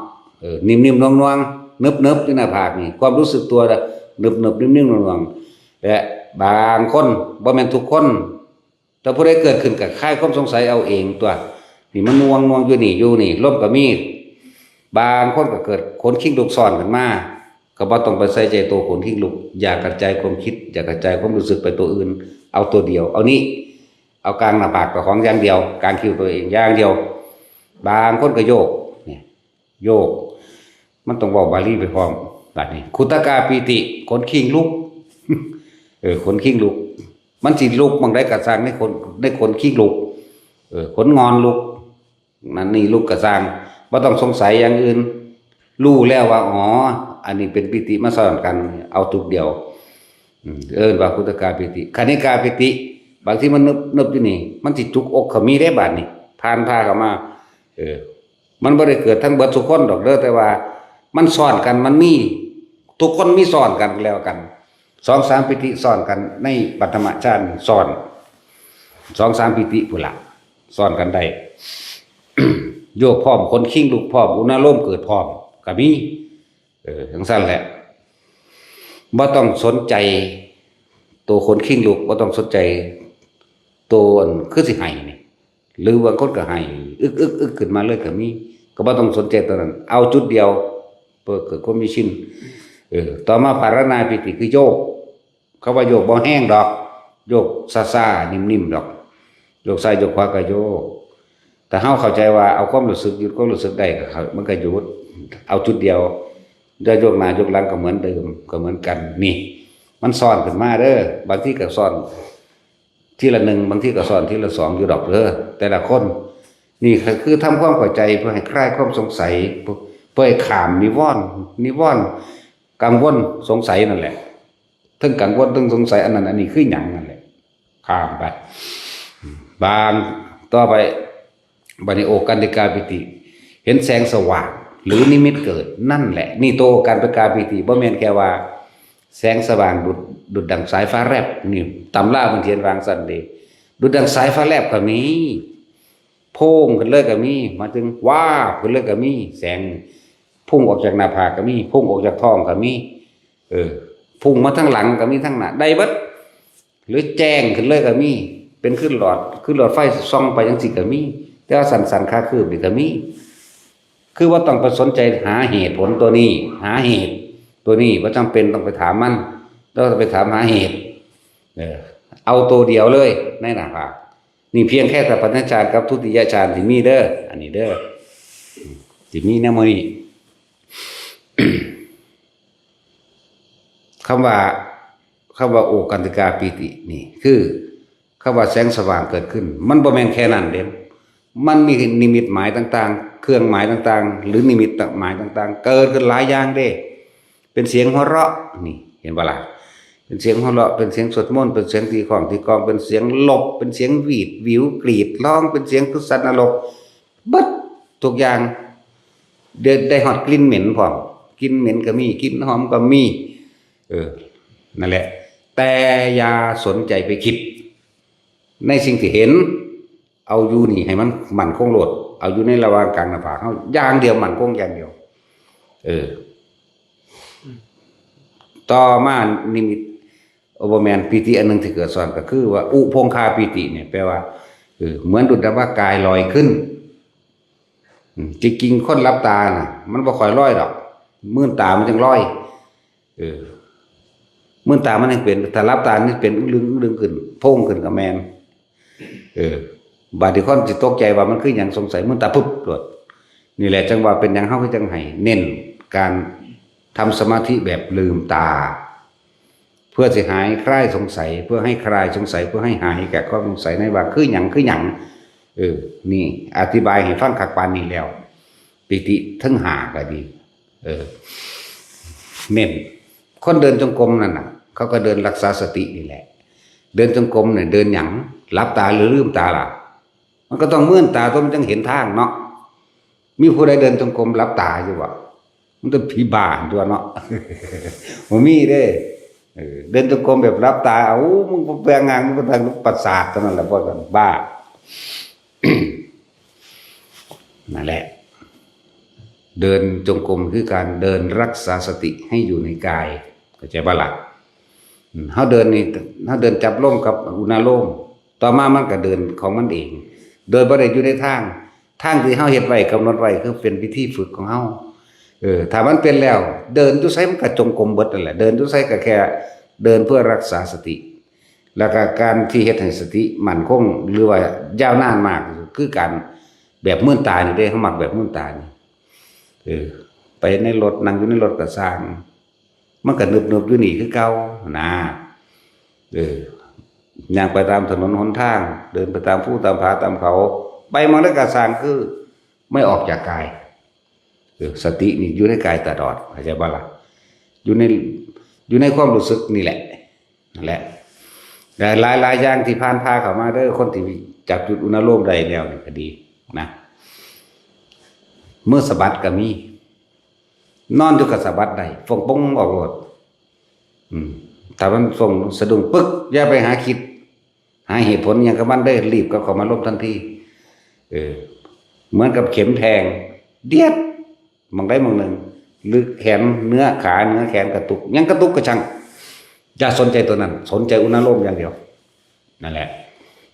เออ นิ่มๆนวลๆ นึบๆอยู่หน้าผากนี่ ความรู้สึกตัวน่ะนึบๆนิ่มๆนวลๆ และบางคน บ่แม่นทุกคน แต่ผู้ใดเกิดขึ้นก็คลายความสงสัยเอาเองตั๊ว นี่มันนวลๆอยู่นี่ อยู่นี่ ลมก็มี บางคนก็เกิดขนคิงลุกซ้อนขึ้นมา ก็บ่ต้องไปใส่ใจตัวขนคิงลุก อย่ากระจายความคิด อย่ากระจายความรู้สึกไปตัวอื่น เอาตัวเดียว เอานี่ เอากลางหน้าผากเจ้าของอย่างเดียว กลางคิ้วตัวเองอย่างเดียว บางคนก็โยก เนี่ย โยก มันต้องเว้าบาลีไปพร้อม บาดนี้ ขุตตกาปีติ ขนคิงลุก เออ ขนคิงลุก มันสิลุกหม่องใดก็ซ่าง ในขน ในขนคิงลุก เออ ขนงอนลุก นั่นนี่ลุกก็ซ่าง บ่ต้องสงสัยอย่างอื่น รู้แล้วว่า อ๋อ อันนี้เป็นปีติมาซ้อนกัน เอาจุดเดียว อืม เอิ้นว่าขุตตกาปีติ คณิกาปีติ บางทีมันนึบ นึบอยู่นี่ มันสิจุกอกก็มีเด้บาดนี้ ผ่านพาเข้ามา เออ มันบ่ได้เกิดทั้งเบิดทุกคนดอกเด้อ แต่ว่า มันซ้อนกัน มันมี ทุกคนมีซ้อนกันแล้วกัน สองสามปีติซ้อนกันในปฐมฌาน ซ้อน สองสามปีติพุ้นละ ซ้อนกันได้ โยกพร้อม ขนคิงลุกพร้อม อุณาโลมเกิดพร้อม ก็มี เออจังซั่นแหละ บ่ต้องสนใจ ตัวขนคิงลุก บ่ต้องสนใจ ตัวอันคือสิไห้นี่ หรือบางคนก็ไห้ อึกอึกอึกขึ้นมาเลยก็มี ก็บ่ต้องสนใจตัวนั้น เอาจุดเดียว เพื่อเกิดความมีชิน เออ ต่อมาปาราณาปีติคือโยก เขาว่าโยกบ่แฮงดอก โยกซ่าๆ นิ่มๆ ดอก โยกซ้ายโยกขวาก็โยก แต่เฮาเข้าใจว่าเอาความรู้สึก หยุดความรู้สึกได้ก็เขา มันก็หยุด เอาจุดเดียว จะโยกหน้าโยกหลังก็เหมือนเดิม ก็เหมือนกัน นี่ มันซ้อนขึ้นมาเด้อ บางทีก็ซ้อน ทีละหนึ่ง บางทีก็ซ้อนทีละสองอยู่ดอกเด้อ แต่ละคน นี่ก็คือทำความเข้าใจเพื่อให้คลายความสงสัย เพื่อ เพื่อให้ข้ามนิวรณ์ นิวรณ์ กังวลสงสัยนั่นแหละ ทั้งกังวลทั้งสงสัย อันนั้นอันนี้คือหยังนั่นแหละ ข้ามไป บาง ต่อไป บัดนี้โอกันติกาปีติ เห็นแสงสว่าง หรือนิมิตเกิด นั่นแหละ นี่ตัวโอกันติกาปีติ บ่แม่นแค่ว่า แสงสว่างดุจ ดุจดังสายฟ้าแลบ นี่ตำราเพิ่นเขียนวางซั่นเด้ ดุจดังสายฟ้าแลบก็มี โพ่งขึ้นเลยก็มี หมายถึงวาบขึ้นเลยก็มี แสงพุ่งออกจากหน้าผากก็มี พุ่งออกจากท้องก็มี เออ พุ่งมาทางหลังก็มี ทางหน้า ได้เบิด หรือแจ้งขึ้นเลยก็มี เป็นคือหลอด คือหลอดไฟส่องไปจังซี่ก็มี แต่ว่าสั้นๆ คาคืบนี่ก็มี คือว่าต้องไปสนใจหาเหตุผลตัวนี้ หาเหตุตัวนี้ บ่จำเป็นต้องไปถามมัน เราต้องไปถามหาเหตุ เออ เอาตัวเดียวเลย ในหน้าผาก นี่เพียงแค่สัพพัญญฌานกับทุติยฌานที่มีเด้อ อันนี้เด้อ ที่มีแนวมื้อนี้ คำว่า คำว่าโอกันติกาปีตินี่ คือคำว่าแสงสว่างเกิดขึ้น มันบ่แม่นแค่นั้นเด้ มันมีนิมิตหมายต่างๆ เครื่องหมายต่างๆ หรือนิมิตหมายต่างๆ เกิดขึ้นหลายอย่างเด้ เป็นเสียงหัวเราะ นี่ เห็นบ่ล่ะ เป็นเสียงหัวเราะ เป็นเสียงสวดมนต์ เป็นเสียงตีของตีกลอง เป็นเสียงหลบ เป็นเสียงหวีดหวิวกรีดร้อง เป็นเสียงทุสรรนรก เบิดทุกอย่าง ได้ ได้ฮอดกลิ่นเหม็นพร้อม กลิ่นเหม็นก็มี กลิ่นหอมก็มี เออ นั่นแหละ แต่อย่าสนใจไปคิด ในสิ่งที่เห็น เอาอยู่นี่ให้มันมั่นคงโลด เอาอยู่ในระหว่างกลางหน้าผากเฮาอย่างเดียว มั่นคงอย่างเดียว เออ ต่อมานิมิต โอ บ่แม่น ปีติอันหนึ่งที่เกิดซ้อนก็คือว่า อุพงคาปีติเนี่ย แปลว่า เออ เหมือนดุจดังว่ากายลอยขึ้น อืม จริงๆ คนหลับตาน่ะ มันบ่ค่อยลอยดอก มืนตามันจังลอย เออ มืนตามันยังเป็น ถ้าหลับตานี่เป็นอึ้งลึงอึ้งลึงขึ้น โพงขึ้นก็แม่น เออ บาดนี้คนสิตกใจว่ามันคือหยัง สงสัยมืนตาปุ๊บโลด นี่แหละจังว่าเป็นหยังเฮาคือจังให้เน้นการทำสมาธิแบบลืมตา เพื่อสิหายคลายสงสัย เพื่อให้คลายสงสัย เพื่อให้หายแก่ความสงสัยในว่าคือหยัง คือหยัง เออ นี่อธิบายให้ฟังคักปานนี้แล้ว ปีติทั้งห้าก็ดี เออ เน้น คนเดินจงกรมนั่นน่ะ เขาก็เดินรักษาสตินี่แหละ เดินจงกรมเนี่ยเดินหยัง หลับตาหรือลืมตาล่ะ มันก็ต้องมืนตาตัวมันจังเห็นทางเนาะ มีผู้ใดเดินจงกรมหลับตาอยู่บ่ มันเป็นผีบ้าตัวเนาะ บ่มีเด้ เออ เดินจงกรมแบบหลับตา เอ้า มึงบ่แปลงงาน มึงก็ทางประสาทเท่านั้นแหละ พวกนั้นบ้า นั่นแหละ เดินจงกรมคือการเดินรักษาสติให้อยู่ในกาย เข้าใจบ่ล่ะ อืม เฮาเดินนี่ เฮาเดินจับลมกับอุณาโลม ต่อมามันก็เดินของมันเอง โดยบ่ได้อยู่ในทาง ทางที่เฮาเฮ็ดไว้ กำหนดไว้ คือเป็นวิธีฝึกของเฮา เออ ถ้ามันเป็นแล้ว เดินอยู่ไสมันก็จงกรมเบิดนั่นแหละ เดินอยู่ไสก็แค่เดินเพื่อรักษาสติ แล้วก็การที่เฮ็ดให้สติมั่นคง หรือว่ายาวนานมาก คือการแบบมืนตานี่เด้ เฮามักแบบมืนตานี่ เออ ไปในรถ นั่งอยู่ในรถก็ซ่าง มันก็นึบๆอยู่นี่คือเก่านะ เออ ย่างไปตามถนนหนทาง เดินไปตามภูตามผาตามเขา ไปหม่องใดก็ซ่าง คือไม่ออกจากกาย เออ สตินี่อยู่ในกายตลอด เข้าใจบ่ล่ะ อยู่ใน อยู่ในความรู้สึกนี่แหละ นั่นแหละ หลายๆอย่างที่ผ่านพาเข้ามาเด้อ คนที่จับจุดอุณาโลมได้แล้วนี่ก็ดีนะ มือสะบัดก็มี นอนอยู่กับสะบัดได้ฟงปงออกโลด อืม ถ้ามันฟงสะดุ้งปึ๊ก อย่าไปหาคิด หาเหตุผลหยังกับมันได้ รีบกลับเข้ามาลมทันที เออ เหมือนกับเข็มแทง เดียด หม่องใดหม่องหนึ่ง หรือแขน เนื้อขา เนื้อแขนกระตุก ยังกระตุกกระชัง อย่าสนใจตัวนั้น สนใจอุณาโลมอย่างเดียว นั่นแหละ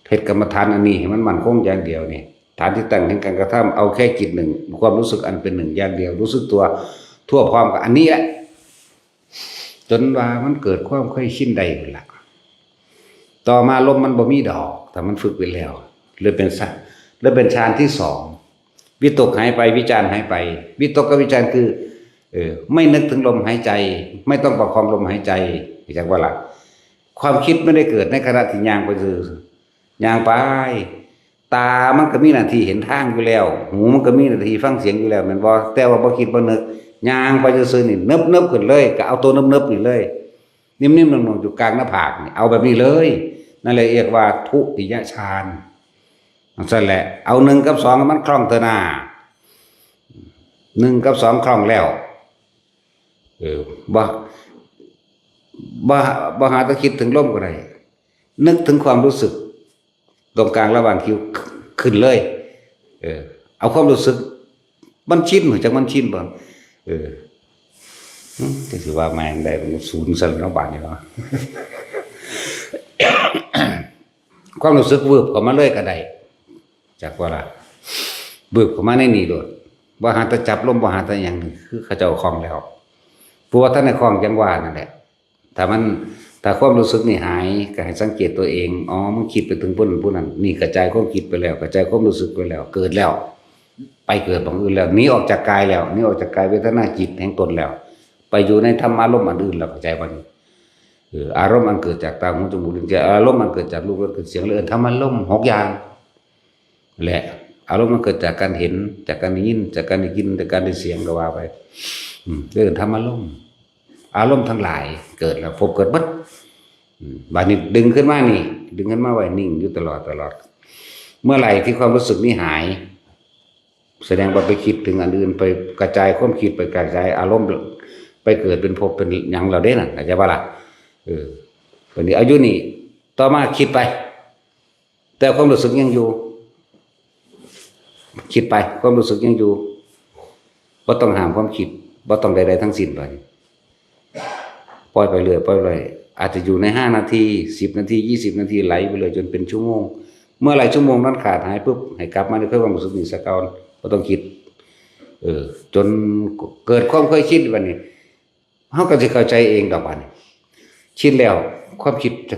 เฮ็ดกรรมฐานอันนี้ให้มันมั่นคงอย่างเดียวนี่ ฐานที่ตั้งแห่งการกระทำ เอาแค่จิตหนึ่ง ความรู้สึกอันเป็นหนึ่งอย่างเดียว รู้สึกตัวทั่วพร้อมกับอันนี้แหละ จนว่ามันเกิดความเคยชินได้นั่นล่ะ ต่อมาลมมันบ่มีดอก ถ้ามันฝึกไปแล้ว เลยเป็นสะ เลยเป็นฌานที่สอง วิตกหายไป วิจารหายไป วิตกกับวิจารคือ เออ ไม่นึกถึงลมหายใจ ไม่ต้องประคองลมหายใจ จักว่าล่ะ ความคิดไม่ได้เกิดในขณะที่ย่างไปซื่อ ย่างไป ตามันก็มีหน้าที่เห็นทางอยู่แล้ว หูมันก็มีหน้าที่ฟังเสียงอยู่แล้ว แม่นบ่ แต่ว่าบ่คิดบ่นึก ย่างไปซื่อๆนี่ เนิบๆขึ้นเลย ก็เอาตัวเนิบๆนี่เลย นิ่มๆนุ่มๆอยู่กลางหน้าผากนี่ เอาแบบนี้เลย นั่นแหละเรียกว่าทุติยฌาน นั่นแหละ เอาหนึ่งกับสองให้มันคล่องเถอะนา หนึ่งกับสองคล่องแล้ว เออ บ่ บ่ บ่หาแต่คิดถึงลมก็ได้ นึกถึงความรู้สึก ตรงกลางระหว่างคิ้วขึ้นเลย เออ เอาความรู้สึก มันชิน รู้จักมันชินบ่ เออ อืม จักสิว่าแม่นได้ มันศูนย์ซะแล้วเนาะ บาดนี้เนาะ ความรู้สึกวืบเข้ามาเลยก็ได้ จักว่าล่ะ วืบเข้ามาในนี่โลด บ่หาแต่จับลม บ่หาแต่หยัง คือเขาเจ้าคล่องแล้ว ผู้ว่าทันได้คล่องจังว่านั่นแหละ ถ้ามัน ถ้าความรู้สึกนี่หาย ก็ให้สังเกตตัวเอง อ๋อ มันคิดไปถึงผู้นั้นผู้นั้น นี่กระจายความคิดไปแล้ว กระจายความรู้สึกไปแล้ว เกิดแล้ว ไปเกิดหม่องอื่นแล้ว หนีออกจากกายแล้ว หนีออกจากกายเวทนาจิตแห่งตนแล้ว ไปอยู่ในธรรมารมณ์อันอื่นแล้ว เข้าใจบ่นี่ เออ อารมณ์อันเกิดจากตา หู จมูก ลิ้น กาย อารมณ์อันเกิดจากรูป รส กลิ่น เสียง และ เออ ธรรมารมณ์หกอย่าง แหละ อารมณ์มันเกิดจากการเห็น จากการได้ยิน จากการได้กลิ่น จากการได้เสียงก็ว่าไป อืม เรื่องธรรมารมณ์ อารมณ์ทั้งหลายเกิดแล้ว พบเกิดเบิด อืม บาดนี้ดึงขึ้นมานี่ ดึงขึ้นมาไว้นิ่งอยู่ตลอด ตลอด เมื่อไหร่ที่ความรู้สึกนี้หาย แสดงว่าไปคิดถึงอันอื่น ไปกระจายความคิด ไปกระจายอารมณ์ ไปเกิดเป็นภพเป็นหยังแล้วเด้นั่น เข้าใจบ่ล่ะ เออ บาดนี้เอาอยู่นี่ ต่อมาคิดไป แต่ความรู้สึกยังอยู่ คิดไป ความรู้สึกยังอยู่ บ่ต้องห้ามความคิด บ่ต้องใดๆทั้งสิ้น บาดนี้ ปล่อยไปเรื่อย ปล่อยไปเรื่อย อาจจะอยู่ในห้านาที สิบนาที ยี่สิบนาที ไหลไปเรื่อยจนเป็นชั่วโมง เมื่อไหร่ชั่วโมงนั้นขาดหายปุ๊บ ให้กลับมาในความรู้สึกนี้ซะก่อน บ่ต้องคิด เออ จนเกิดความเคยชิน บาดนี้ เฮาก็สิเข้าใจเองดอกบาดนี้ ชินแล้ว ความคิดจะ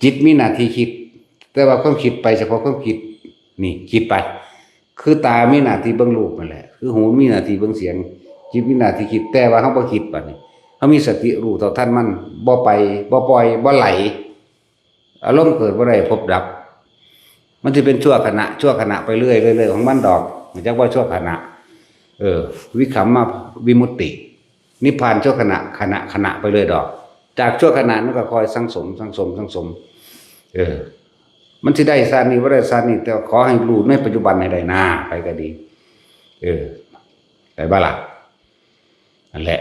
จิตมีหน้าที่คิด แต่ว่าความคิดไปเฉพาะความคิด นี่คิดไป คือตามีหน้าที่เบิ่งรูปนั่นแหละ คือหูมีหน้าที่เบิ่งเสียง จิตมีหน้าที่คิด แต่ว่าเฮาบ่คิดบาดนี้ เฮามีสติรู้เท่าทันมัน บ่ไป บ่ปล่อย บ่ไหล อารมณ์เกิดบ่ได้ ภพดับ มันสิเป็นชั่วขณะ ชั่วขณะไปเรื่อย เรื่อย ๆ ของมันดอก จักว่าชั่วขณะ เออ วิคัมมวิมุตติ นิพพานชั่วขณะ ขณะ ขณะไปเลยดอก จากชั่วขณะนั้นก็คอยสั่งสม สั่งสม สั่งสม เออ มันสิได้ชาตินี้ บ่ได้ชาตินี้ แต่ขอให้รู้ในปัจจุบันให้ได้นา ไปก็ดี เออ ได้บ่ล่ะ นั่นแหละ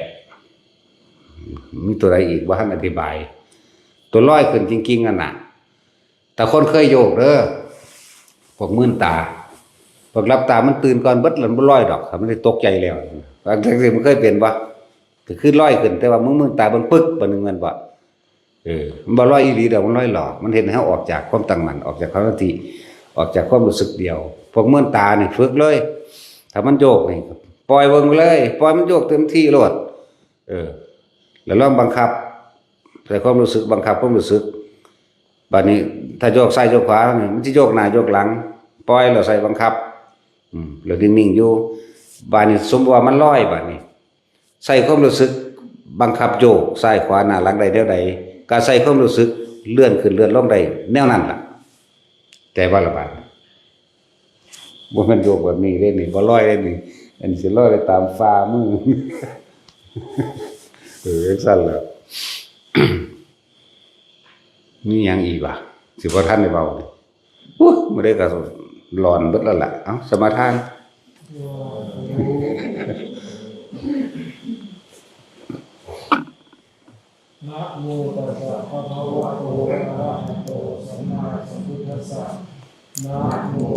มีตัวใดอีกบ่ทันอธิบาย ตัวลอยขึ้นจริงๆนั่นน่ะ แต่คนเคยโยกเด้อ พวกมื่นตา พวกหลับตามันตื่นก่อนเบิดแล้ว มันบ่ลอยดอก มันได้ตกใจแล้ว จังซี่มันเคยเป็นบ่ ก็คือลอยขึ้น แต่ว่ามึงมื่นตาเบิ่งปึ๊ก บัดนึงแม่นบ่ เออ มันบ่ลอยอีหลีดอก มันลอยหลอก มันเฮ็ดให้เฮาออกจากความตั้งมั่น ออกจากความสติ ออกจากความรู้สึกเดียว พวกมื่นตานี่ฝึกเลย ถ้ามันโยกนี่ ปล่อยเบิ่งเลย ปล่อยมันโยกเต็มที่โลด เออ แล้วลองบังคับ ใส่ความรู้สึก บังคับความรู้สึก บาดนี้ ถ้าโยกซ้ายโยกขวานี่ มันสิโยกหน้าโยกหลัง ปล่อยแล้วใส่บังคับ อืม แล้วนิ่งๆอยู่ บาดนี้สมมุติว่ามันลอย บาดนี้ ใส่ความรู้สึกบังคับโยกซ้ายขวาหน้าหลังได้แนวใด ก็ใส่ความรู้สึกเลื่อนขึ้นเลื่อนลงได้แนวนั้นล่ะ แต่ว่าละบาด บ่แม่นโยกแบบนี้เด้นี่ บ่ลอยเด้นี่ อันสิลอยไปตามฝ่ามือ เออ จั่งซั่นล่ะ มีหยังอีกวะ สิบ่ทันได้เว้า อู้ มื้อใดก็หลอนเบิดแล้วล่ะ เอ้า สมาทาน นะโมตัสสะภะคะวะโตอะระหะโตสัมมาสัมพุทธัสสะ นะโม